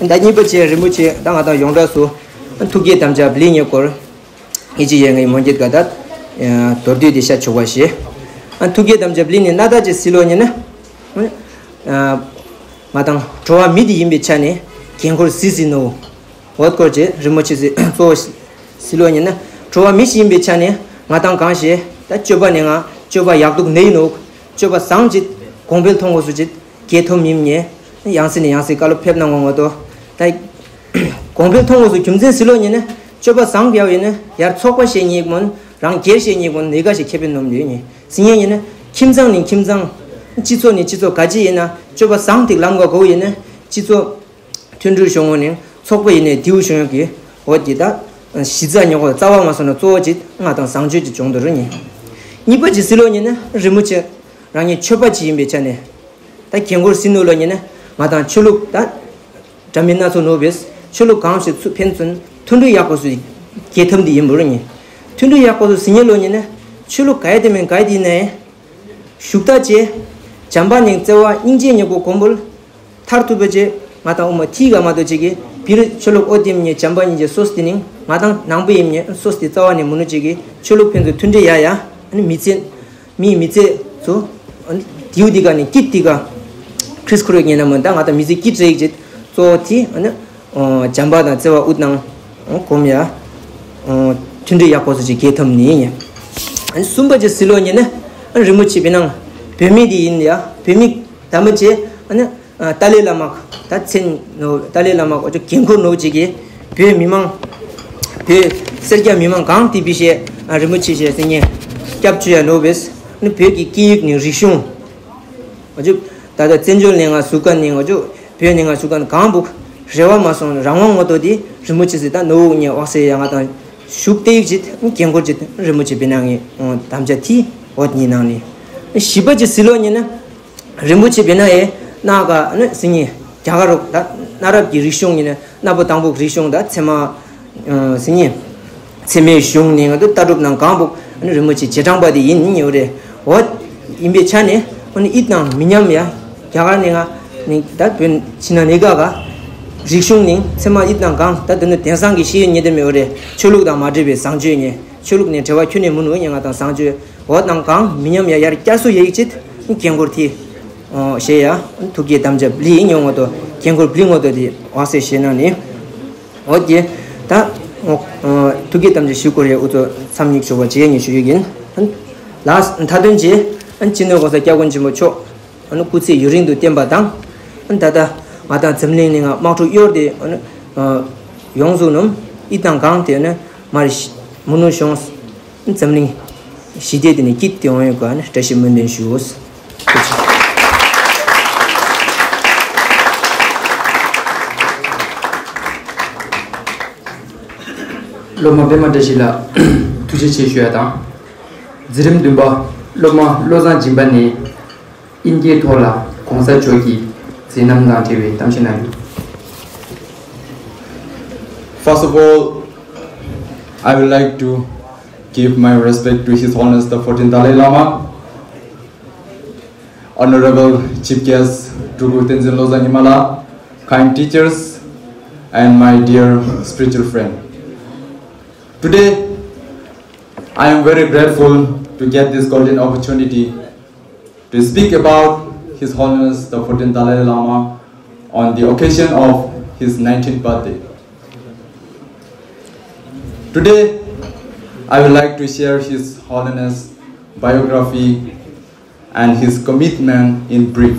ད་གཉིས་པ་ཅེ་རི་མོ་ཅིག་ད་ང་དང་ཡོངས་གྲགས་སུ་ཐུགས་བསྐྱེད་དམ་བཅའ་བླི་ཉེ་སྐོར། ཨི་ཅི་ཡེ་ངའི་མོན་གྱི་དགའ་ཐད། མདོར་བསྡུས་དེ་ཤ་ཆོག་པ་ཞེས། ཨ་ཐུགས་བསྐྱེད་དམ་བཅའ་བླི་ནི་སྣ་ཐག་ཅེས་སི་ལོ་ཉིན་ན། ང་དང་འགྲོ་བ་མི་དེ་ཡིན་པའི་ཆ་ནས་འགན་ཁུར་སི་སི་ནོ། འོད་སྐོར་གྱི་རི་མོ་ཆེ་སི་གཙོ་བོ་སི་ལོ་ཉིན་ན། འགྲོ་བ་མི་ཞིག་ཡིན་པའི་ཆ་ནས་ང་དང་གང་ཞེས་ད་སྤྱོད་པ་ནས་ང་སྤྱོད་པ་ཡག་སྡུག་ནི་ཡིན་ནོ། སྤྱོད་པ་བཟང་ཅིག་གོང་འཕེལ་མཐོང་དགོས་སུ་ཅིག་གེ་ཐོབ་མིན་ཉེ། ཡང་སྲིད་ནས་ཡང་སྲིད་བཀའ་སློབ་ཕེབས་གནང་ངོ་ངོ་ཏོ། ད་གོང་འཕེལ་མཐོང་དགོས་སུ་རྒྱུ་མཚན་སི་ལོ་ཉིན་ན་སྤྱོད་པ་བཟང་ག་ཡོད་ན་ཡར་ཚོགས་པ་ཞེས་ཉེ་མོན་རང་སྒེར་ཞེས་ཉེ་མོན་ལས་ཀ་ཞིག་ཁེ་ཕན་ནོམ་ཡོད་ཉེ། སི་ཉེ་ཉིན་ན་ཁྱིམ་ཚང་ནས་ཁྱིམ་ཚང་། སྤྱི་ཚོགས་ནས་སྤྱི་ཚོགས་ག་ཅི་ཡིན་ན་སྤྱོད་པ་བཟང་ཐིག་ལམ་ག་གོ་ཡིན་ན་སྤྱི་ཚོགས་མཐུན་སྒྲིལ་བྱུང་ངོ་ནས་ཚོགས་པ་ཡིན་ནས་དེའུ་བྱུང་ཡོད་ཀྱི་འོ་དེ་ད་གཞི་རྩ་ཉོ་གོ་རྩ་བ་མ་སོང་ན་གཙོ་བོ་ཅིག་ང་དང་བཟང་སྤྱོད་ཀྱི་བྱུང་དུ་རུ་ཉེ། གཉིས་པ་ཅིག་སི་ལོ་ཉིན་ན་རི་མོ་ཆེ་རང་ཉིད་ཆོས་པ་ཅིག་ཡིན་པའི་ཆ་ནས། ད་རྒན་འཁོར་སྲིད་ནུ་ལོ་ཉིན་ན་ང་དང་ཆོས་ལུགས་ད་འདྲ་མིན་སྣ་ཚོགས་ནོ་བེས་ཆོས་ལུགས་གང་ཞིག་ཚུ་ཕན་ཚུན་མཐུན་སྒྲིལ་ཡག་པོ་སུ་རྒྱལ་ཐམ་དེ་ཡིན་པོ་རུ་ཉེ། མཐུན་སྒྲིལ་ཡག་པོ་སུ་སི་ཉེ་ལོ་ཉིན་ན་ཆོས་ལུགས་ག་ཡ་དེ་མིན་ག་ཡ་དེ་ཡིན་ནའི། ཞུགས་ད་ཅེ། བྱམས་པ་ནི་བརྩེ་བ་སྙིང་རྗེ་ཉེ་པོ་གོམ་བུལ། མཐར་ཐུག་པ་ཅེ། ང་དང་ཨོ་མ་ཐི་ག་མ་དོ་ཅེ་གི་བིར་ཆོས་ལུགས་ཨོ་དེམ་ཉེ་བྱམས་པ་ཉིན་ཅེ་སོ་སི་ནིང་ང་དང་ནང་པ་ཡིན་ཉེ་སོ་སི་རྩ་བ་ནས་མུ་ནུ་ཅེ་གི་ཆོས་ལུགས་ཕན་ཚུན་མཐུན་སྒྲིལ་ཡ་ཡ། ཨ་ནི་མི་ཚེ། མིའི་མི་ཚེ་ཚོ། ཨ་ནི་དེའུ་དི་ག་ནི་ཀིད་དི་ག་ཁྲིས་ཁུ་རེ་ཉེ་ན་མོ་ད་ང་དང་མི་ཚེ་ཀིད་རེ་ཅེ་གཙོ་བོ་ཐི་ཨ་ནི། བྱམས་པ་དང་བརྩེ་བ་ཨུད་ནང་། གོམ་ཡ། མཐུན་སྒྲིལ་ཡག་པོ་སུ་ཅིག་གེ་ཐམ་ནི་ཡིན། ཨ་ནི་གསུམ་པ་ཅེ་སི་ལོ་ཉིན་ན། ཨ་ནི་རི་མོ་ཆེ་བི་ནང་། བོད་མི་དེ་ཡིན་ཡ་བོད་མི་ད་མ་ཅེ་ཨ་ནི། ཏཱ་ལའི་བླ་མ་ད་མཚན་ནོ་ཏཱ་ལའི་བླ་མ་ཨོ་ཅོ་འགན་ཁུར་ནོ་ཅིག་གི་བོད་མི་མང་། བོད་སེར་སྐྱ་མི་མང་གང་དེ་བི་ཤེ་རི་མོ་ཆེ་ཤེ་སེ་ཉེ་སྐྱབས་བཅོལ་ཡ་ནོ་བེས་ནི་བོད་ཀྱི་སྐད་ཡིག་ནི་རིག་གཞུང་། ཨོ་ཅོ་ད་ལྟ་བཙན་བྱོལ་ནས་ང་སུ་ཀ་ནི་ཨོ་ཅོ་བོད་ནས་ང་སུ་ཀ་ནི་གང་བུག་རེ་བ་མ་སོང་རང་དབང་ངོ་ཏོ་དེ་རི་མོ་ཆེ་སེ་ད་ནོ་བུག་ཉེ་འོག་སེ་ཡ་ང་དང་ཞུགས་ཏེ་ཡིག་ཅིག་འགན་ཁུར་ཅིག་རི་མོ་ཆེ་བི་ནང་ངི་དམ་བཅའ་ཐི་འོ་ཉི་ནང་ནི་བཞི་པ་ཅིག་སི་ལོ་ཉིན་ན། རིན་པོ་ཆེ་བེ་ན་ཡེ་ན་ག་ནི་སི་ཉི་རྒྱ་གར་རོག་ད་གནའ་རབས་ཀྱི་རིག་གཞུང་ཉིན་ནི་གནའ་བོ་དང་པོ་རིག་གཞུང་ད་ཚད་མ་སི་ཉི་ཚད་མའི་གཞུང་ནི་ང་ད་ལྟ་གྲུབ་ནང་གང་བོ་ནི་རིན་པོ་ཆེ་རྗེས་འབྲང་པ་དེ་ཡིན་ཉེ་བོ་རེད། འོ་ཡིན་པའི་ཆ་ནས་ཨ་ནི་ཨིད་དང་མི་མཉམ་ཡ་རྒྱ་གར་ནི་ང་ནི་ད་བོན་ཕྱི་ན་ནི་ག་ག་རིག་གཞུང་ནི་ཚད་མ་ཨིད་དང་གང་ད་དེ་ནི་དེང་སང་གི་ཤེས་ཡོན་ཉེ་དེ་མེད་བོ་རེད། ཆོས་ལུགས་དང་མ་འདྲེས་པའི་བཟང་སྤྱོད་ཉེ་ཆོས་ལུགས་ནི་བྲལ་བ་ཁྱོན་ནས་མུ་ནུ་ཉེ་ང་དང་བཟང་སྤྱོད། འོ་དང་གང་མི་མཉམ་ཡ་ཡར་བསྐྱར་གསོ་ཡ་ཡིག་ཅིག་འགན་ཁུར་ཐི། ཞེས་ཡ་ཐུགས་ཀྱི་དམ་བཅའ་བླི་ཡིན་ཡོང་ངོ་དོ་འགན་ཁུར་བླི་ངོ་དོ་དི་འོག་སེ་ཞེ་ན་ནི། འོ་དེ་ད་ཐུགས་ཀྱི་དམ་བཅའ་ཞུ་སྐོར་ཡ་འུ་ཚོ་མཚམས་ཉིག་ཞུ་བ་བྱེད་ཉི་ཞུ་ཡི་ཡིན། ལགས་མཐའ་དོན་ཅེ་སྤྱི་ནོར་གོང་ས་སྐྱབས་མགོན་ཆེན་པོ་མཆོག་སྐུ་ཚེ་ཡུན་རིང་དུ་བརྟན་པ་དང་། ད་ལྟ་ང་དང་འཛམ་གླིང་ནི་ང་དམག་འཁྲུག་གཡོར་ཏེ་ཡོངས་སུ་ནུམ་ཨི་དང་གང་དེ་ནི་མར་མུ་ནུ་ཤོང་། འཛམ་གླིང་ཞི་བདེ་དེ་ནི་སྐྱིད་དེ་འོང་ཡོད་ག་ནི་བཀྲ་ཤིས་སྨོན་འདུན་ཞུ། སློབ་མ་པད་མ་བཀྲ་ཤིས་ལགས་ཐུགས་རྗེ་ཆེ་ཞུ་ཡ་དང་། འཛིན་རིམ་བདུན་པ་སློབ་མ་བློ་བཟང་སྦྱིན་པ་ནས་དབྱིན་སྐད་ཐོག་ལ་གོང་ས་མཆོག་གི་མཛད་རྣམ་དང་འབྲེལ་བའི་གཏམ་བཤད་གནང་རྒྱུ། First of all, I would like to give my respect to His Holiness the fourteenth Dalai Lama, Honorable Chief Guest Tulku Tenzin Losang Himala, kind teachers, and my dear spiritual friend. Today, I am very grateful to get this golden opportunity to speak about His Holiness the fourteenth Dalai Lama on the occasion of his nineteenth birthday. Today, I would like to share His Holiness biography and his commitment in brief.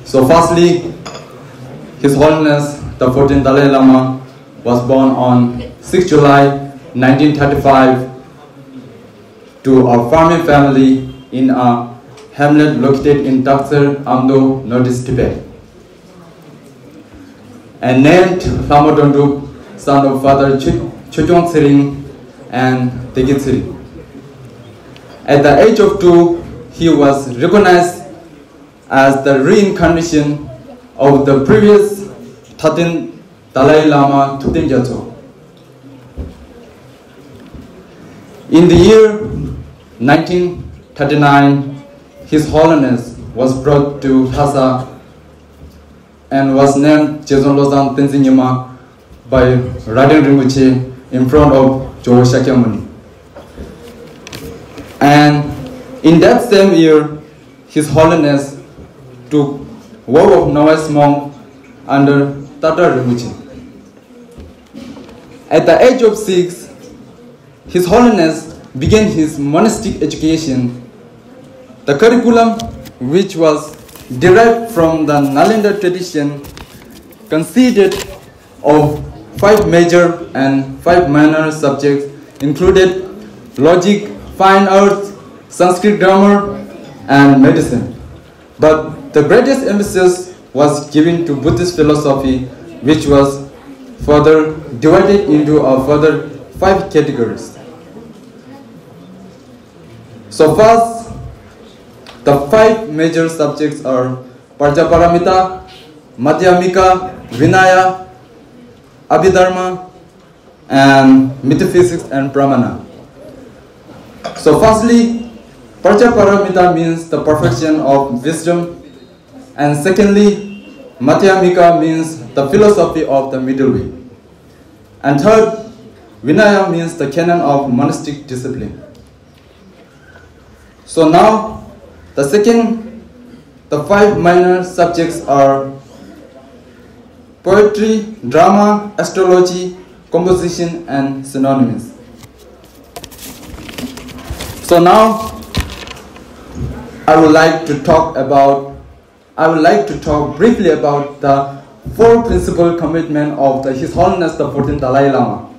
So, firstly, His Holiness the fourteenth Dalai Lama was born on sixth July nineteen thirty-five to a farming family in a hamlet located in Taksar, Amdo, Northeast Tibet. And named Lhamo Dondrup, son of Father Chu- Chokyong Tsering and Degi Tsering. At the age of two, he was recognized as the reincarnation of the previous thirteenth Dalai Lama, Thubten Gyatso. In the year nineteen thirty-nine, His Holiness was brought to Lhasa and was named Jezon Losang Tenzin Nyima by Raden Rinpoche in front of Jowo Shakyamuni. And in that same year, His Holiness took vow of novice monk under Tata Rinpoche. At the age of six, His Holiness began his monastic education. The curriculum, which was derived from the Nalanda tradition, consisted of five major and five minor subjects, included logic, fine arts, Sanskrit grammar, and medicine. But the greatest emphasis was given to Buddhist philosophy, which was further divided into a further five categories. So first, the five major subjects are Prajnaparamita, Madhyamika, Vinaya, Abhidharma, and Metaphysics and Pramana. So firstly, Prajnaparamita means the perfection of wisdom, and secondly, Madhyamika means the philosophy of the middle way, and third, Vinaya means the canon of monastic discipline. So now, the second, the five minor subjects are poetry, drama, astrology, composition, and synonyms. So now, I would like to talk about I would like to talk briefly about the four principal commitment of the His Holiness the fourteenth Dalai Lama.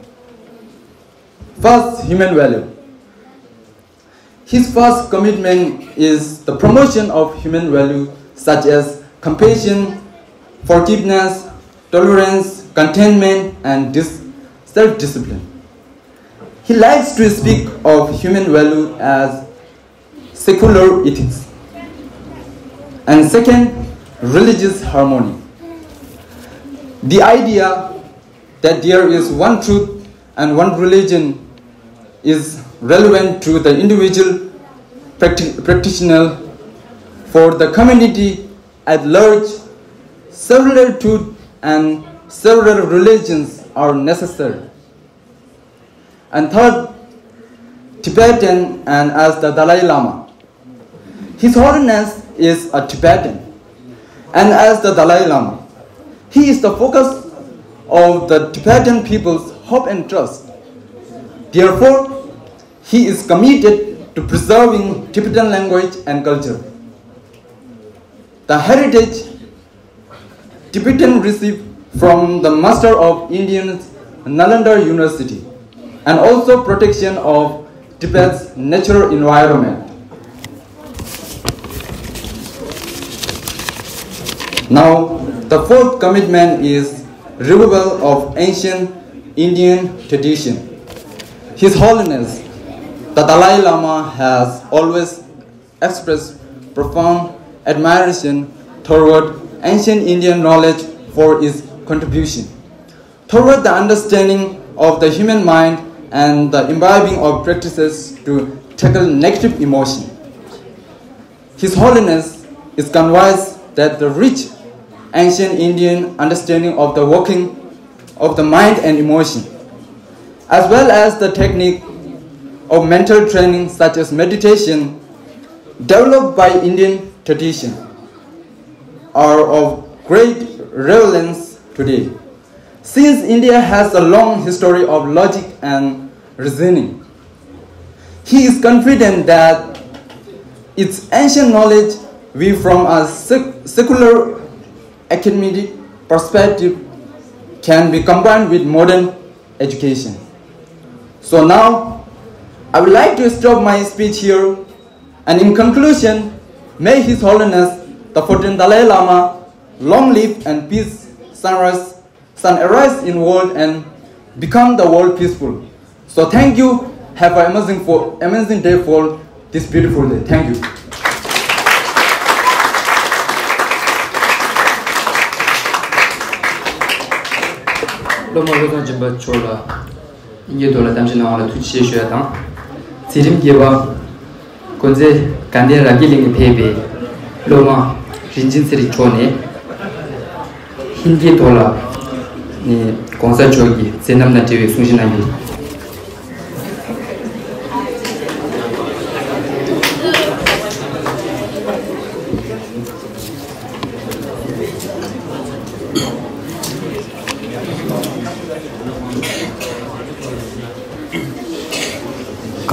First, human value. His first commitment is the promotion of human value such as compassion, forgiveness, tolerance, contentment, and dis- self-discipline. He likes to speak of human value as secular ethics. And second, religious harmony. The idea that there is one truth and one religion is relevant to the individual practi- practitioner. For the community at large, several truths and several religions are necessary. And third, Tibetan and as the Dalai Lama. His Holiness is a Tibetan, and as the Dalai Lama, he is the focus of the Tibetan people's hope and trust. Therefore, he is committed to preserving Tibetan language and culture. The heritage Tibetan received from the master of Indian Nalanda University and also protection of Tibet's natural environment. Now, the fourth commitment is revival of ancient Indian tradition. His Holiness, the Dalai Lama has always expressed profound admiration toward ancient Indian knowledge for its contribution toward the understanding of the human mind and the imbibing of practices to tackle negative emotion. His Holiness is convinced that the rich ancient Indian understanding of the working of the mind and emotion, as well as the technique of mental training such as meditation, developed by Indian tradition, are of great relevance today. Since India has a long history of logic and reasoning, he is confident that Its ancient knowledge, we from a sec- secular academic perspective, can be combined with modern education. So now, I would like to stop my speech here, and in conclusion, may His Holiness the fourteenth Dalai Lama long live and peace sunrise, sun arise in world and become the world peaceful. So thank you. Have an amazing for amazing day for this beautiful day. Thank you. སློབ་མ་བློ་བཟང་སྦྱིན་པ་མཆོག་ལ་ཨིན་སྐད་ཐོག་ལ་གཏམ་བཤད་གནང་བ་ལ་ཐུགས་རྗེ་ཆེ་ཞུ་ཡ་དང་། འཛིན་རིམ་བརྒྱད་པ། དགོན་རྩེ་དགའ་ལྡན་རབ་རྒྱས་གླིང་ནས་ཕེབས་པའི་སློབ་མ་རིན་ཆེན་ཚེ་རིང་མཆོག་ནས་ཧིན་སྐད་ཐོག་ལ་ནི་གོང་ས་མཆོག་གི་མཛད་རྣམ་དང་འབྲེལ་བའི་གསུང་བཤད་གནང་རྒྱུ།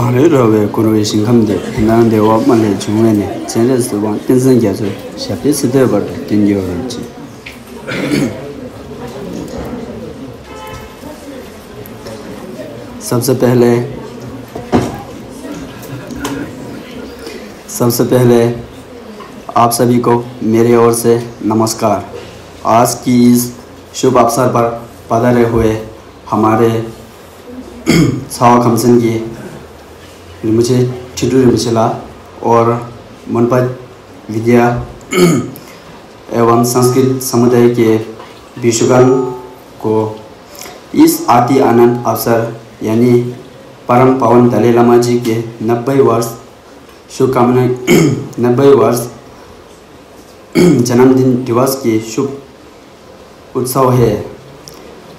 གངས་རི་ར་བས་བསྐོར་བའི་ཞིང་ཁམས་འདིར། ཕན་དང་བདེ་བ་མ་ལུས་འབྱུང་བའི་གནས། སྤྱན་རས་གཟིགས་དབང་བསྟན་འཛིན་རྒྱ་མཚོའི། ཞབས་པད་སྲིད་མཐའི་བར་དུ་བརྟན་གྱུར་ཅིག། सबसे पहले सबसे पहले आप सभी को मेरी ओर से नमस्कार। आज की इस शुभ अवसर पर पधारे हुए हमारे छावा खमसेन की रिम्पोछे, ठिटु रिम्पोछे ला और मनपा विद्या एवं संस्कृत समुदाय के भिक्षुगण को इस अति आनंद अवसर यानी परम पावन दलाई लामा जी के नब्बे वर्ष शुभकामना नब्बे वर्ष जन्मदिन दिवस के शुभ उत्सव है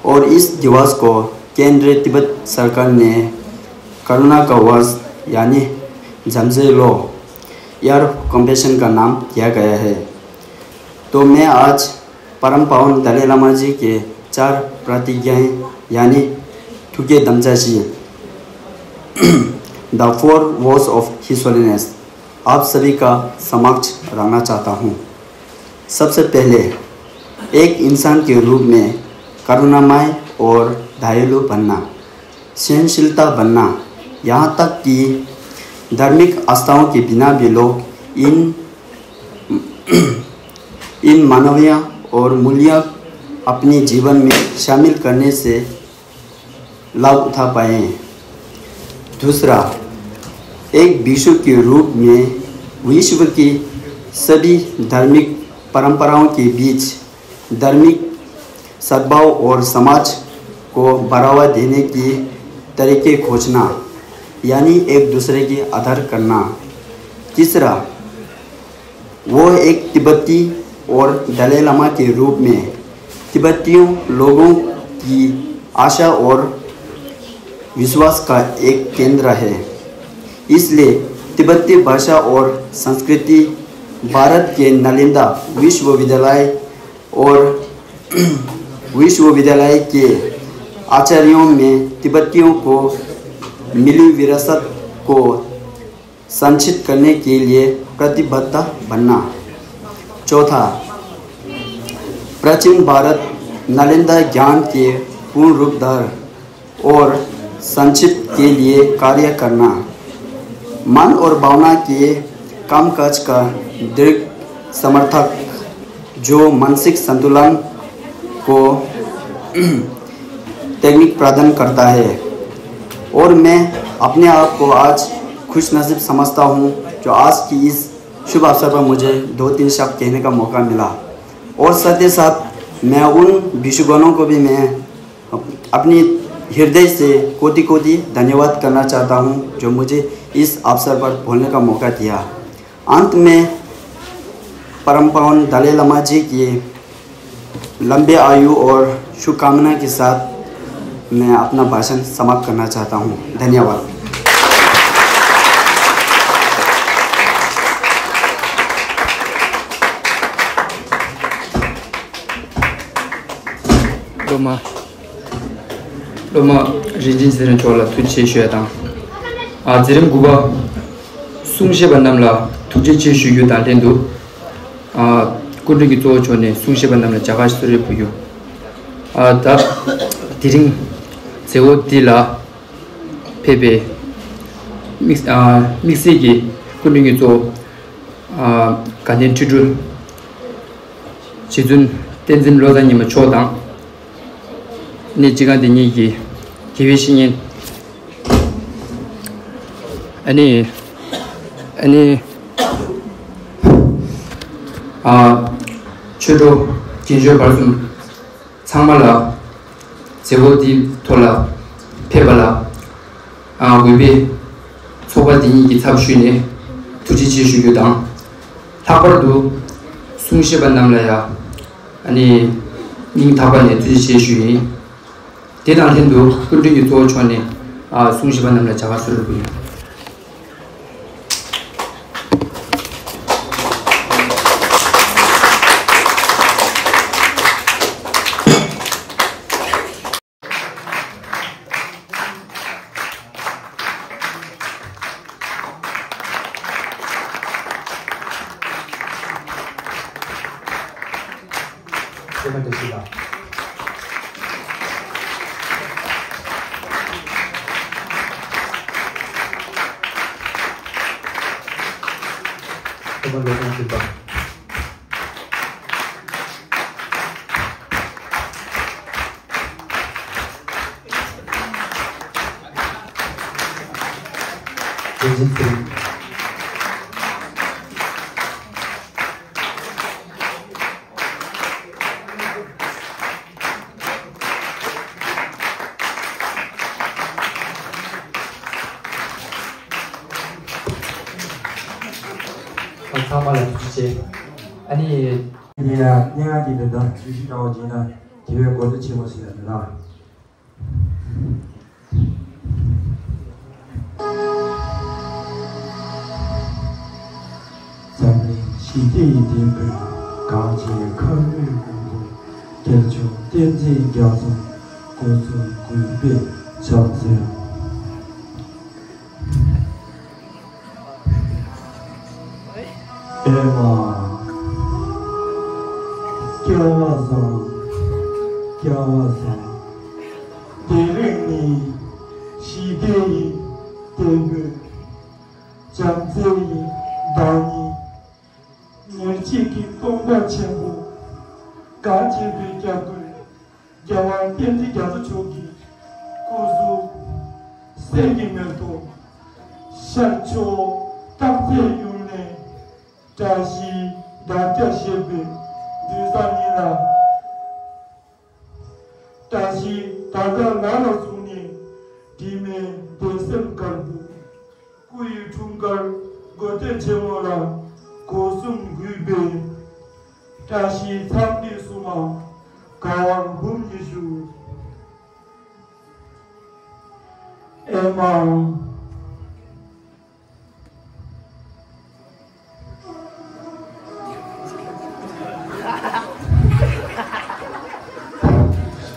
और इस दिवस को केंद्र तिब्बत सरकार ने करुणा का वर्ष यानी जमजे लो यार कंपेशन का नाम दिया गया है। तो मैं आज परम पावन दलाई लामा जी के चार प्रतिज्ञाएं यानी ठुके दमचाशी the four vows of his holiness आप सभी का समक्ष रखना चाहता हूँ। सबसे पहले एक इंसान के रूप में करुणामय और दयालु बनना, सहनशीलता बनना, यहाँ तक कि धार्मिक आस्थाओं के बिना भी लोग इन इन मानवीय और मूल्य अपने जीवन में शामिल करने से लाभ उठा पाए। दूसरा, एक भिक्षु के रूप में विश्व की सभी धार्मिक परंपराओं के बीच धार्मिक सद्भाव और समाज को बढ़ावा देने की तरीके खोजना, यानी एक दूसरे की आदर करना। तीसरा, वो एक तिब्बती और दलाई लामा के रूप में तिब्बतियों लोगों की आशा और विश्वास का एक केंद्र है। इसलिए तिब्बती भाषा और संस्कृति भारत के नालंदा विश्वविद्यालय और विश्वविद्यालय के आचार्यों में तिब्बतियों को मिली विरासत को संचित करने के लिए प्रतिबद्ध बनना। चौथा, प्राचीन भारत नालंदा ज्ञान के पूर्ण रूप धर और संचित के लिए कार्य करना। मन और भावना के कामकाज का दृढ़ समर्थक जो मानसिक संतुलन को तकनीक प्रदान करता है। और मैं अपने आप को आज खुशनसीब समझता हूँ जो आज की इस शुभ अवसर पर मुझे दो तीन शब्द कहने का मौका मिला। और साथ ही साथ मैं उन भिक्षुगणों को भी मैं अपने हृदय से कोटि कोटि धन्यवाद करना चाहता हूँ जो मुझे इस अवसर पर बोलने का मौका दिया। अंत में परम पावन दलाई लामा जी की लंबे आयु और शुभकामना के साथ मैं अपना भाषण समाप्त करना चाहता हूँ। धन्यवाद। སློབ་མ། སློབ་མ་རིན་ཆེན་ཚེ་རིང་མཆོག་ལ་ཐུགས་རྗེ་ཆེ་ཞུ་ཡ་དང་། ཨ་འཛིན་རིམ་དགུ་པ། གསུང་བཤད་པ་རྣམས་ལ་ ཐུགས་རྗེ་ཆེ་ཞུ་རྒྱུ་དང་ལྷན་དུ། ཨ། སྐུ་མགྲོན་གྱི་གཙོ་བོ་མཆོག་ནས་གསུང་བཤད་པ་རྣམས་ལ་རྒྱ་གར་གསོལ་རས་ཕུལ་རྒྱུ། ཨ། ད་དེ་རིང་མཛད་སྒོ་འདི་ལ་ཕེབས་པའི་དམིགས། ཨ། དམིགས་བསལ་གྱི་སྐུ་མགྲོན་གྱི་གཙོ་བོ། ཨ། དགའ་ལྡན་ཁྲི་སྤྲུལ་རྗེ་བཙུན་བསྟན་འཛིན་བློ་བཟང་ཉི་མ་མཆོག་དང་། ནས་སྤྱི་ཁང་འདི་ཉིད་ཀྱི་དགེ་བའི་བཤེས་གཉེན། ཨ་ནི། ཨ་ནི། ཨ། ཆོས་གྲོགས་རྒན་གཞོན་བར་གསུམ་ཚང་མ་ལ་མཛད་སྒོ་འདིའི་ཐོག་ལ་ཕེབས་པ་ལ། ཨ། གུས་པས་ཚོགས་པ་འདི་ཉིད་ཀྱི་ཚབ་ཞུས་ནས་ཐུགས་རྗེ་ཆེ་ཞུ་རྒྱུ་དང་། ལྷག་པར་དུ་གསུང་བཤད་པ་རྣམས་ལ་ཡང་། ཨ་ནི། སྙིང་ཐག་པ་ནས་ཐུགས་རྗེ་ཆེ་ཞུ་ཡིན། དེ་དང་ལྷན་དུ་སྐུ་མགྲོན་གྱི་གཙོ་བོ་མཆོག་ནས། ཨ། གསུང་བཤད་པ་རྣམས་ལ་བྱ་དགའ་གསོལ་རས་ཕུལ་ཡོད། ཚང་མ་ལ་ཐུགས་རྗེ་ཆེ། ཨ་ནི། དེ་ཡང་སྙན་ངག་གི་འདི་དག་བརྗོད་གཞི་འདྲ་བོ་བྱས་ན་དེ་བས་གོ་བདེ་ཆེན་པོ་ཞིག་ལ་འདུག་ལ། འཛམ་གླིང་ཞི་བདེ་ཡི་དེད་དཔོན། གངས་ཅན་མཁའ་འགྲོའི་མགོན་པོ། རྒྱལ་མཆོག་བསྟན་འཛིན་རྒྱ་མཚོ། སྐུ་གསུམ་གུས་པས་ཕྱག་འཚལ། ཨེ་མ། སྐལ་བ་བཟང་། སྐལ་བ་བཟང་། དེ་རིང་ནི་ཞི་བདེ་ཡི་དེད་དཔོན། བྱམས་བརྩེ་ཡི་བདག་ཉིད། ཉེར་གཅིག་གི་སྟོན་པ་ཆེན་པོ། གངས་ཅན་པའི་སྐྱབས་མགོན། རྒྱལ་བ་བསྟན་འཛིན་རྒྱ་མཚོ་མཆོག་གི་སྐུ་གཟུགས། གསེར་གྱི་མེ་ཏོག་ཤར་ཕྱོགས་སྟག་རྩེ་ཡུལ་ནས། བཀྲ་ཤིས་ཟླ་བརྒྱ་བཞད་པའི་དུས་བཟང་ཉིན་ལ། བཀྲ་ཤིས་ཟླ་དཀར་ལ་ལ་བཟུང་ནས། དྲི་མེད་བདེ་སེམས་དཀར་པོ། སྐུ་ཡི་འཁྲུངས་སྐར་དགོས་འདོད་ཆེན་མོ་ལ། སྒོ་གསུམ་གུས་པས། བཀྲ་ཤིས་འཚམས་འདྲི་གསུམ་མ་དགའ་བ་འབུམ་གཉིས་ཞུ། ཨེ་མ།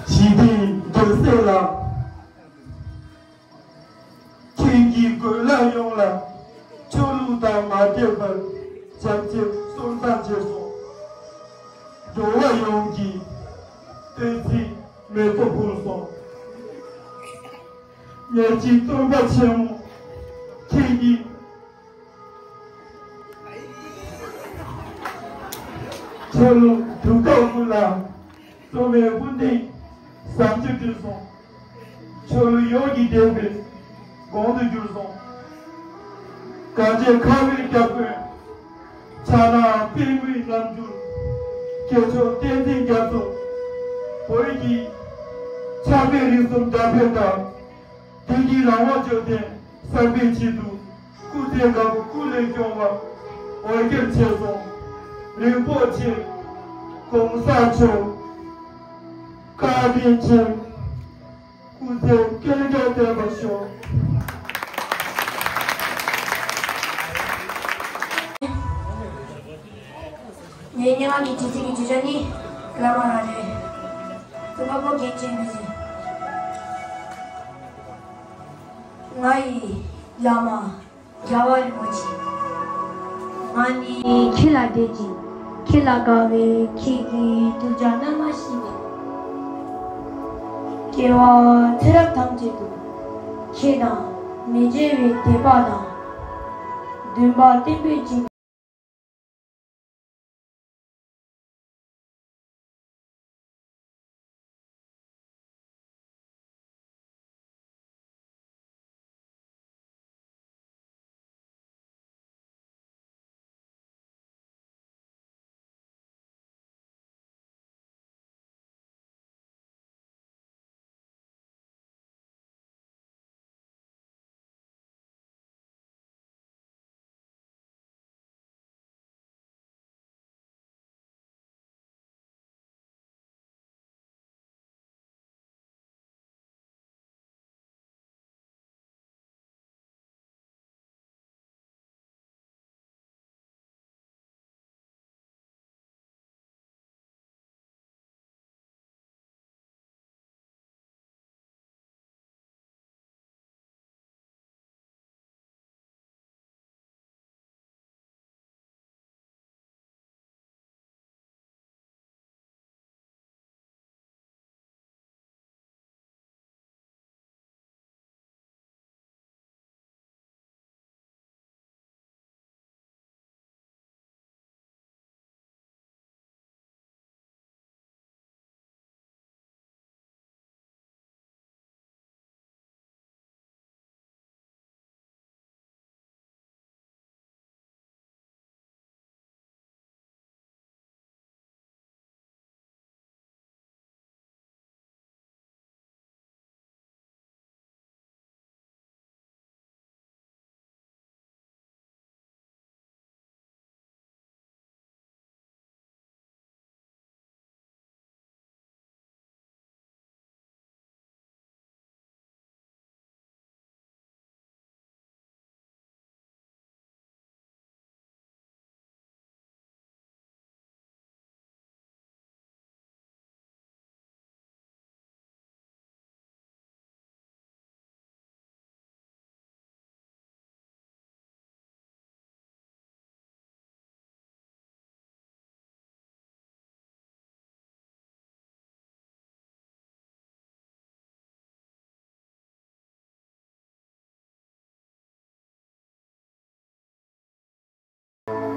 ཞི་བདེའི་རྒྱལ་སྲས་ལགས། ཁྱེད་ཀྱི་དགོན་ལག་ཡོངས་ལ་ཆོས་ལུགས་དང་མ་འདྲེས་པར་བྱམས་བརྩེ་གསུམ་ཚང་བྱས་སོང་། འགྲོ་བ་ཡོངས་ཀྱི་བསྟན་སྲིད་མེ་ཏོག་ཕུལ་སོང་། ཉེར་གཅིག་སྟོན་པ་ཆེན་མོ་ཁྱེད་ཀྱིས། ཆོས་ལུགས་གྲུབ་རྟགས་ཀུན་ལ་གཙོ་བའི་སྐུ་འདྲེན་བཟང་སྤྱོད་བསྐྲུན་སོང་། ཆོས་ལུགས་ཡོངས་ཀྱི་བདེན་པའི་གོང་དུ་གྱུར་སོང་། གངས་ཅན་ཁ་བའི་སྐྱབས་མགོན། ཕྱག་ན་པདྨོའི་རྣམ་འགྱུར། སྐྱེས་མཆོག་བསྟན་འཛིན་རྒྱ་མཚོ། བོད་ཀྱི་ཕྱག་དཔེ་རིགས་གསུམ་འདྲ་འཕེལ་དང་། བདུད་ཀྱི་རང་དབང་འབྱོར་ལྡན་གསར་པའི་ཆེད་དུ། སྐུ་ཚེ་དགའ་པོ་སྐུ་ལས་སྐྱོང་བ། འོད་ཁྱེར་ཆེ་སོང་། རིན་པོ་ཆེ། གོང་ས་མཆོག་བཀའ་དྲིན་ཆེ། སྐུ་ཚེ་བསྐལ་བརྒྱར་བརྟན་པར་ཤོག་ངའི་སྙན་ངག་གི་དྲི་ཚིག་གི་བརྗོད་བྱ་ནི་བླ་མ་རང་རེད། རྩོམ་པ་པོ་རྒན་ཆོས་མི་ཟེར། ང་ཡི་བླ་མ་རྒྱལ་བ་རིན་པོ་ཆེ། ང་ནི་ཁྱེད་ལ་དད་ཅིང་། ཁྱེད་ལ་དགའ་བའི་ཁྱེད་ཀྱི་གདུལ་བྱ་རྣལ་མ་ཞིག་ཡིན། སྐྱེ་བ་ཚེ་རབས་ཐམས་ཅད་དུ། ཁྱེད་དང་མི་མཇལ་བའི་དད་པ་དང་། འདུན་པ་བརྟན་པོས་བཅིངས།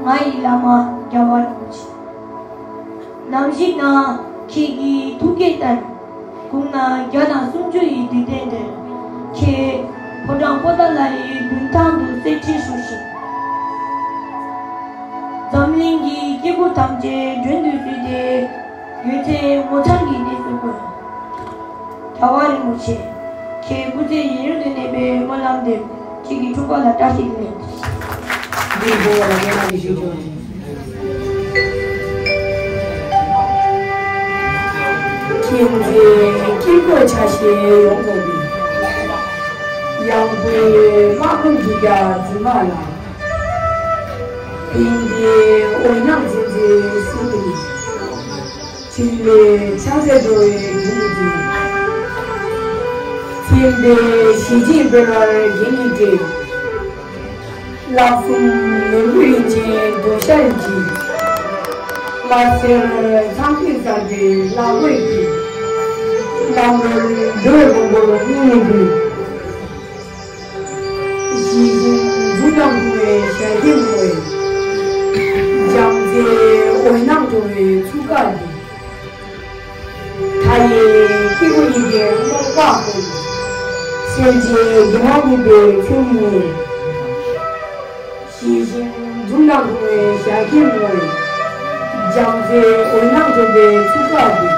ང་ཡི་བླ་མ་རྒྱལ་བ་རིན་པོ་ཆེ། ནམ་ཞིག་ན་ཁྱེད་ཀྱི་ཐུགས་བསྐྱེད་ལྟར། དགུང་ན་བརྒྱ་དང་སུམ་ཅུ་ཡི་དུས་སྟོན་དེར། ཁྱེད་ཕོ་བྲང་པོ་ཏཱ་ལ་ཡི་མདུན་ཐང་དུ་གསེར་ཁྲིར་བཞུགས་ཤིང་། འཛམ་གླིང་གི་སྐྱེ་དགུ་ཐམས་ཅད་མགྲོན་དུ་བསུས་ཏེ། ཡོད་ཚད་ངོ་ཚ་གི་གནས་སུ་བཀོད། རྒྱལ་བ་རིན་པོ་ཆེ། ཁྱེད་སྐུ་ཚེ་ཡུན་རིང་དུ་གནས་པའི་སྨོན་ལམ་འདེབས། ཁྱེད་ཀྱི་འཁྲུངས་སྐར་ལ་བཀྲ་ཤིས་བདེ་ལེགས། འདིར་འགྲོ་བ་ལ་སྨོན་ལམ་གྱི་ཞུ་ཆོག་ཅིང་། མཁྱེན་བརྩེ་དཀྱིལ་འཁོར་ཆ་ཤས་ཡོངས་རྫོགས་པའི། ཡངས་པའི་དམག་དཔུང་གི་རྒྱ་འཛིན་པ་ལ། ཕན་བདེའི་འོད་སྣང་འཛིན་མཛད་སྲིད་པའི། ཕྲིན་ལས་ཕྱག་འཚལ་འགྲོ་བའི་དྲིན་ཅན། མཚན་དཔལ་ཞི་བྱེད་འཕེལ་བར་རྒྱན་གྱིས་སྤྲས། ལྷག་བསམ་ནོར་བུ་རིན་ཆེན་དུང་ཞལ་གྱིས། དམར་སེར་མཚམས་སྤྲིན་གསར་པའི་ལྷ་གོས་ཀྱིས། རྣམ་རོལ་འགྲོ་བའི་མགོན་པོར་སྙིང་ནས་འབུལ། ཞི་ཞིང་འཛུམ་དང་བུང་བའི་ཞལ་གྱིས་བསྔོ་བའི། བྱམས་བརྩེའི་འོད་སྣང་འཕྲོ་བའི་ཚུགས་ཀ་འདི། མཐའ་ཡས་སྐྱེ་དགུ་ཡི་གེ་རྨོངས་པ་ཀུན། གསལ་བྱེད་རྒྱལ་བ་ཉིད་པའི་མཚན་ཉིད་ནས། ཞི་ཞིང་འཛུམ་དང་བུང་བའི་ཞལ་གྱིས་བསྔོ་བའི། བྱམས་བརྩེའི་འོད་སྣང་འཕྲོ་བའི་ཚུགས་ཀ་འདི།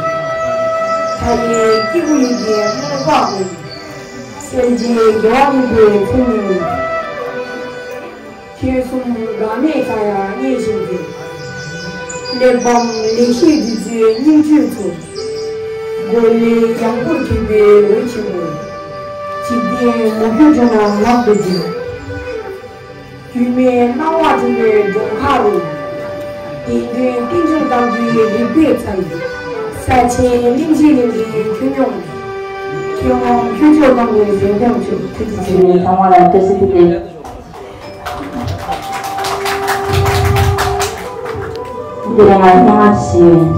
མཐའ་ཡས་སྐྱེ་དགུ་ཡི་གེ་རྨོངས་པ་ཀུན། གསལ་བྱེད་རྒྱལ་བ་ཉིད་པའི་མཚན་ཉིད་ནས། ཁྱེད་གསུམ་འགག་མེད་ཚང་ཡང་མཉེས་བཞིན་དུ། གླེགས་བམ་ལེགས་བཤད་བདུད་རྩིའི་སྙིང་བཅུད་ཚོ། གོ་ལའི་ཡང་སྤོར་གྱུར་པའི་འོད་ཆེན་པོ། འཇིག་རྟེན་མུ་གེ་བྱུང་ན་ལག་ཏུ་སྦྱར། རྒྱུས་མེད་སྣང་བ་འཁྲུལ་པའི་འགྲོ་ཁ་རུ། བདེན་དོན་རྟེན་འབྱུང་གཏམ་རྒྱུད་རིག་པའི་ཚལ། ས་ཆེན་གླིང་བཞི་གླིང་གི་ཁྱོན་ཡོངས་ནས། མཁས་དབང་ཁྱུ་མཆོག་རྣམས་ཀྱི་གཟེངས་རྟགས་མཆོག་ཐུགས་རྗེ་ཆེ། ཚང་མ་ལ་བཀྲ་ཤིས་བདེ་ལེགས། དེ་རིང་ང་སྙན་ངག་ཞུ་ཡིན།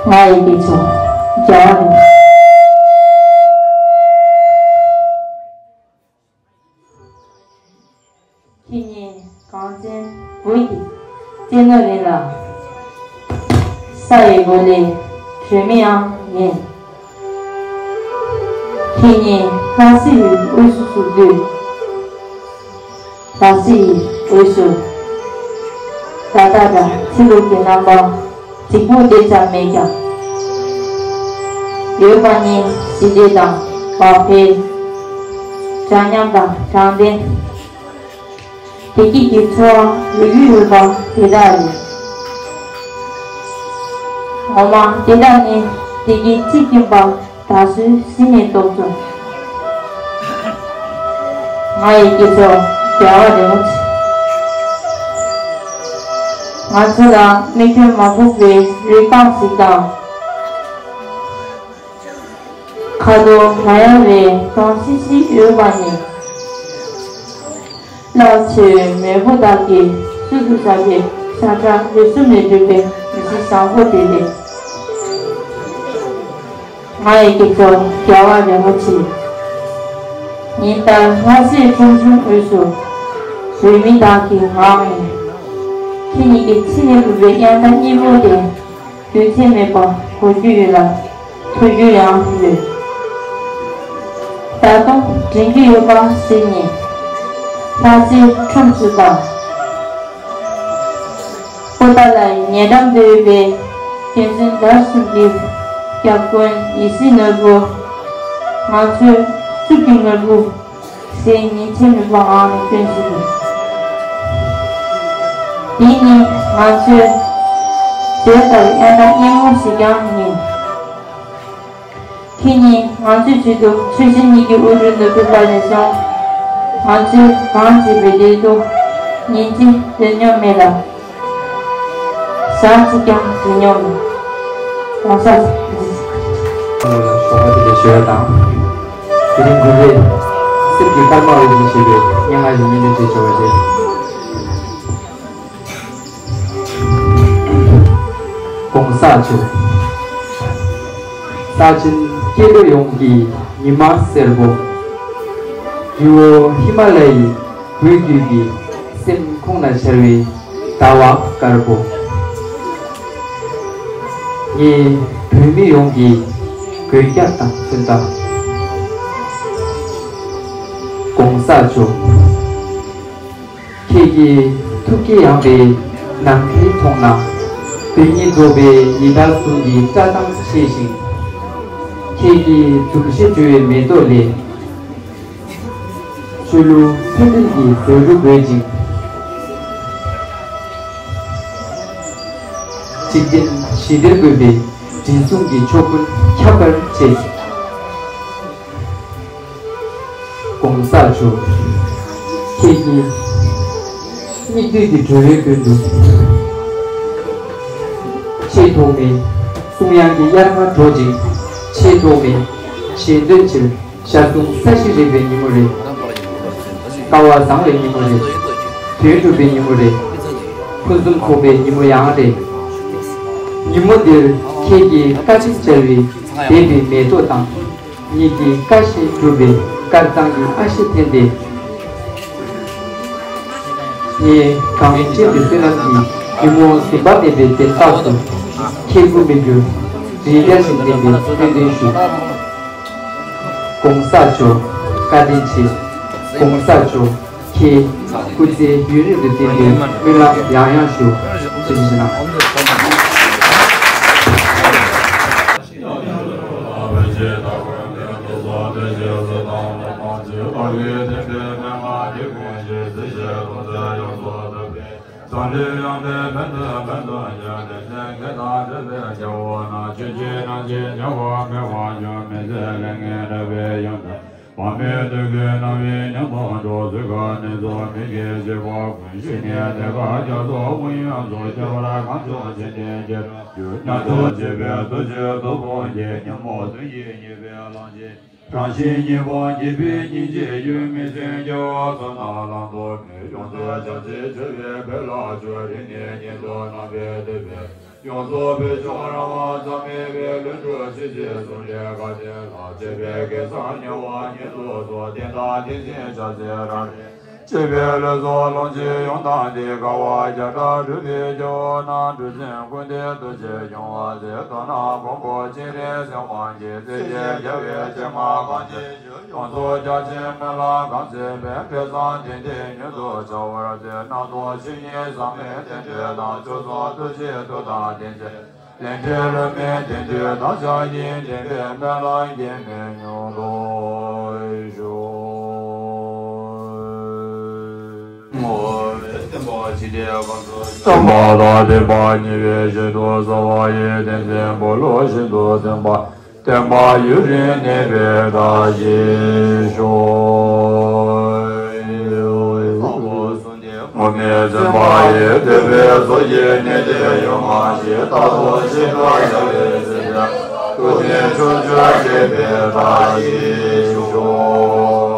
ང་ཡི་དགེ་ཚོ་རྒྱལ་བ་རིན་ཁྱེད་ཉིད་གངས་ཅན་བོད་ཀྱི་གཅེས་ནོར་ཡིན་ལ། ས་ཡི་གོ་ལའི་གྲོས་མི་ཡང་ཡིན། ཁྱེད་ཉིད་ལྷ་སའི་དབུས་སུ་བཞུགས་དུས། ལྷ་སའི་དབུས་སུ་ད་ལྟ་འདྲ་ཚེ་ལུགས་ཀྱི་རྣམ་པ་གཅིག་པུ་དེ་ཙམ་མེད་ཀྱང་། ཡོད་པ་ནི་ཞི་བདེ་དང་བག་ཕེབས། འདྲ་མཉམ་དང་དྲང་བདེན། བདེ་སྐྱིད་ཀྱི་འཚོ་བ་ཡོད་རྒྱུ་ཡོད་པ་དེ་དག་རེད། ངོ་མ་དེ་དག་ནི་བདེ་སྐྱིད་ཅི་སྐྱིད་པ། ད་གཟོད་གཟིགས་ནས་རྟོགས་སོང་། ང་ཡི་སྐྱེ་ཚོགས་རྒྱལ་བ་རིན་པོ་ཆེ། ང་ཚོ་ལ་མིག་ཆུ་མ་ཕོག་པའི་རེ་སྐུལ་ཞིག་དང་། ཁ་དོག་ལ་ཡ་བའི་གདོང་ཤིག་ཤིག་ཡོད་པ་ནི། རླབས་ཆེ་བའི་མེས་པོ་དག་གིས་སྲོལ་དུ་བཞག་པའི་ཤ་ཁྲག་རུས་གསུམ་ལས་གྲུབ་པའི་མི་ཚེ་བཟང་པོ་དེ་རེད། ང་ཡི་སྐྱེ་ཚོགས་རྒྱལ་བ་རིན་པོ་ཆེ། ཉིན་ལྟར་ལྷ་སའི་ཁྲོམ་གཞུང་དབུས་སུ་བོད་མི་དག་གི་ངག་ནས་ཁྱེད་ཉིད་ཀྱི་ཚེ་ནས་ཕུལ་བའི་དབྱངས་རྟ་སྙན་མོ་དེ་རྒྱུན་ཆད་མེད་པར་གོ་རྒྱུ་ཡོད་ལ། ཐོས་རྒྱུ་ཡང་ཡོད། ད་དུང་དྲན་རྒྱུ་ཡོད་པ་ཟེར་ནས་ལྷ་སའི་ཁྲོམ་སུ་དང་། པོ་ཏཱ་ལའི་ཉེ་འགྲམ་དུ་ཡོད་པའི་རྒན་གཞོན་དར་གསུམ་གྱི་སྐྱབས་མགོན་ཡིད་བཞིན་ནོར་བུ། ང་ཚོའི་གཙུག་གི་ནོར་བུ་ཟེར་ཉིན་མཚན་མེད་པར་ངག་ནས་སྐྱོན་བཞིན་དུ། དེ་ནི་ང་ཚོའི་བཟོས་ལྟར་དབྱངས་རྟ་སྙན་མོ་ཞིག་ཀྱང་ཡིན། ཁྱེད་ཉིད་ང་ཚོའི་ཆེད་དུ་ཆོས་སྲིད་གཉིས་ཀྱི་དབུ་ཁྲིད་ནས་ཕེབས་པ་ནས་བཟུང་། ང་ཚོས་གང་བྱས་པའི་དེ་དུ་ཉིན་གཅིག་འཛད་མྱོང་མེད་ལ། ཞག་གཅིག་ཀྱང་འཛད་མྱོང་མེད། གོང་ས་མཆོག་ལ་ཞོགས་པ་དེ་ལས་ཞུ་བ་དང་། དེ་རིང་དགུན་ལས་སེམས་ཀྱི་སྐར་མ་འོད་ཟེར་ཞེས་པའི་སྙན་ངག་ཞིག་སྙན་སྒྲོན་བྱེད་ཆོག་པ་རེད། གོང་ས་མཆོག་ས་ཆེན་སྐྱེ་འགྲོ་ཡོངས་ཀྱི་ཉི་མ་སེར་པོ། རི་བོ་ཧི་མ་ལ་ཡའི་འོད་བརྒྱུད་ཀྱི་སེམས་ཁོང་ན་འཆར་བའི་ཟླ་བ་དཀར་པོ། ངས་བོད་མི་ཡོངས་ཀྱི་མགོན་སྐྱབས་དང་མཚོན་རྟགས། གོང་ས་མཆོག་ཁྱེད་ཀྱི་ཐུགས་བསྐྱེད་ཡངས་པའི་ནམ་མཁའི་མཐོངས་ན། བོད་ཉིད་རྫོགས་པའི་ཡི་དྭགས་གསུམ་གྱི་བཀྲག་མདངས་ཆེ་ཞིང་། ཁྱེད་ཀྱི་འཛུམ་ཞལ་བྲོ་བའི་མེ་ཏོག་ལས། ཆོས་ལུགས་མཐུན་སྒྲིལ་གྱི་ཟེའུ་འབྲུ་འགོས་ཅིང་། འཇིག་རྟེན་ཞི་བདེར་བཀོད་པའི་དྲིན་གསུམ་གྱི་ཕྱོགས་ཀུན་ཁྱབ་པར་བྱེད། གོང་ས་མཆོག་ཁྱེད་ཀྱིས་སྙིགས་དུས་ཀྱི་བགྲོད་པའི་མགོན་དུ། ཆེས་ཐོག་མའི་གསུང་དབྱངས་ཀྱི་དབྱར་རྔ་སྒྲོག་ཅིང་། ཆེས་ཐོག་མའི་གཞན་དོན་ཕྱིར་ཞལ་གསུང་ས་གཞི་རེག་པའི་ཉིན་མོ་རེད། སྐལ་བ་བཟང་བའི་ཉིན་མོ་རེད། དོན་འགྲུབ་པའི་ཉིན་མོ་རེད། ཕུན་སུམ་ཚོགས་པའི་ཉིན་མོ་ཡང་རེད། ཉིན་མོ་འདིར་ཁྱེད་ཀྱི་བཀའ་དྲིན་སྩལ་བའི་འདས་པའི་མེ་ཏོག་དང་། ཉིད་ཀྱི་བཀའ་བཞིན་སྒྲུབ་པའི་དཀར་གཙང་གི་ཨ་ཞེ་འཐེན་ཏེ། ངས་གང་བྱས་པའི་བསོད་ནམས་ཀྱིས་ཉིན་མོ་ཟིན་པ་མེད་པའི་དན་རྟགས་སུ། ཁྱེད་སྐུ་མི་འགྱུར་རིང་བསྐྱལ་ཞིང་བརྟན་པའི་སྨོན་འདུན་ཞུ། གོང་ས་མཆོག་བཀའ་དྲིན་ཆེ། གོང་ས་མཆོག་ཁྱེད་སྐུ་ཚེ་ཡུན་རིང་དུ་བརྟན་པའི་སྨོན་ལམ་ཡང་ཡང་ཞུ། ཐུགས་རྗེ་གནང་། རང་བཞིན་གཉིས་པོ་ཉེས་པའི་སྙིང་རྗེ་ཡུལ་མི་ཟིན་རྒྱུ་བསོད་ནམས་བླང་དོར་མེད། ཡོངས་སུ་བྱང་ཆུབ་སྤྱོད་པའི་དཔལ་ལ་སྤྱོད། རིམ་གཉིས་ཉིད་དུ་རྣམ་པར་དག་པས། ཡོངས་སུ་འཕེལ་ཕྱོགས་རང་དབང་ཙམ་མེད་པའི། ལྷུན་གྲུབ་ཆོས་ཀྱི་གསུང་རབ་བཀའ་དྲིན་ལ། སྤྱོད་པའི་གེགས་བསལ་ཉེ་བར་ཉིད་དུ་གསོལ། བསྟན་དང་ཏིང་འཛིན་ཕྱག་འཚལ་རང་རིག་སྤྱོད་པའི་ལུས་སྲོག་ལོངས་སྤྱོད་ཡོངས་དག་འདི། དགའ་བ་བརྒྱ་ཕྲག་སྒྲུབ་པའི་རྒྱལ་པོ་རྣམས། གྲུ་གཟིངས་ཀུན་འདུས་རྡོ་རྗེ་འཆང་བ་མཛད། མདོར་ན་མགོན་པོ་སྤྱན་རས་གཟིགས་དབང་གིས། རྩེ་གཅིག་རྒྱལ་བའི་སྤྱན་སྔར་གང་བྱོན་ཡོངས་སུ་རྒྱ་ཆེན་སྨོན་ལམ་གང་བྱས་པའི། འབྲས་བཟང་དེང་འདིར་མྱུར་དུ་བྱ་བར་ཤོག་སྣང་སྟོང་ཆོས་ཉིད་ཟག་མེད་རྟེན་འབྲེལ་དང་། སྤྱོད་རྫོགས་ཐུགས་རྗེའི་མཐུ་དང་ལྡན་ཅིང་། ལས་འབྲས་བསླུ་མེད་བདེན་བདུན་དག་བྱ་ཞིང་། བདེན་པའི་སྨོན་ལམ་གྱིས་མི་ཉམས་པར་ཤོག་བསྟན་པ་དང་བསྟན་པ་ཉེ་བའི་གཞི་དུ་གསལ་བ་ཡི། བསྟན་འཛིན་འཁོར་ལོ་ཤིན་ཏུ་བསྟན་པ། བསྟན་པ་ཡུན་རིང་གནས་པའི་བཀྲ་ཤིས་ཤོག་དངོས་མེད་བཙུན་པ་ཡི། བསྟན་པའི་མཚོ་ཡི་གནས་འདིར་ཡོད་མ་ཞིག་རྟག་ཏུ་ཞི་དྲག་བྱ་བའི་སྲིད་པའི། ཐུགས་རྟེན་ཕྱོགས་བཅུར་བརྗིད་པའི་བཀྲ་ཤིས་ཤོག་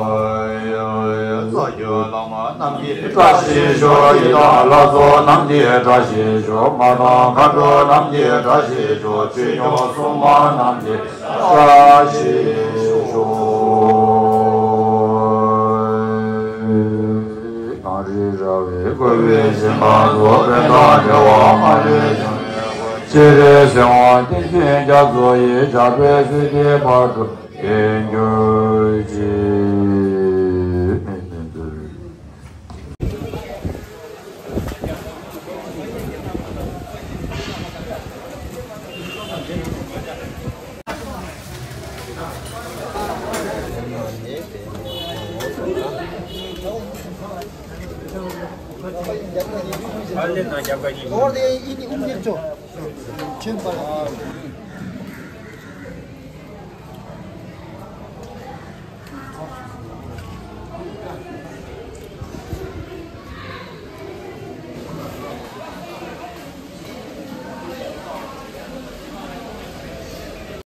རྩ་བརྒྱུད་བླ་མ་རྣམས་ཀྱི་བཀྲ་ཤིས་ཤོག་ཡི་དམ་ལྷ་ཚོགས་རྣམས་ཀྱི་བཀྲ་ཤིས་ཤོག་མ་དང་མཁའ་འགྲོ་རྣམས་ཀྱི་བཀྲ་ཤིས་ཤོག་ཆོས་སྐྱོང་སྲུང་མ་རྣམས་ཀྱི་བཀྲ་ཤིས་ཤོག་གངས་རི་ར་བས་བསྐོར་བའི་ཞིང་ཁམས་སུ། བོད་དང་འབྲེལ་བ་སྔར་ལས་བྱུང་བའི་སྐུ། སྤྱན་རས་གཟིགས་དབང་བསྟན་འཛིན་རྒྱ་མཚོ་ཡི། ཕྱག་དཔེ་སྲིད་མཐའི་བར་དུ་བརྟན་གྱུར་ཅིག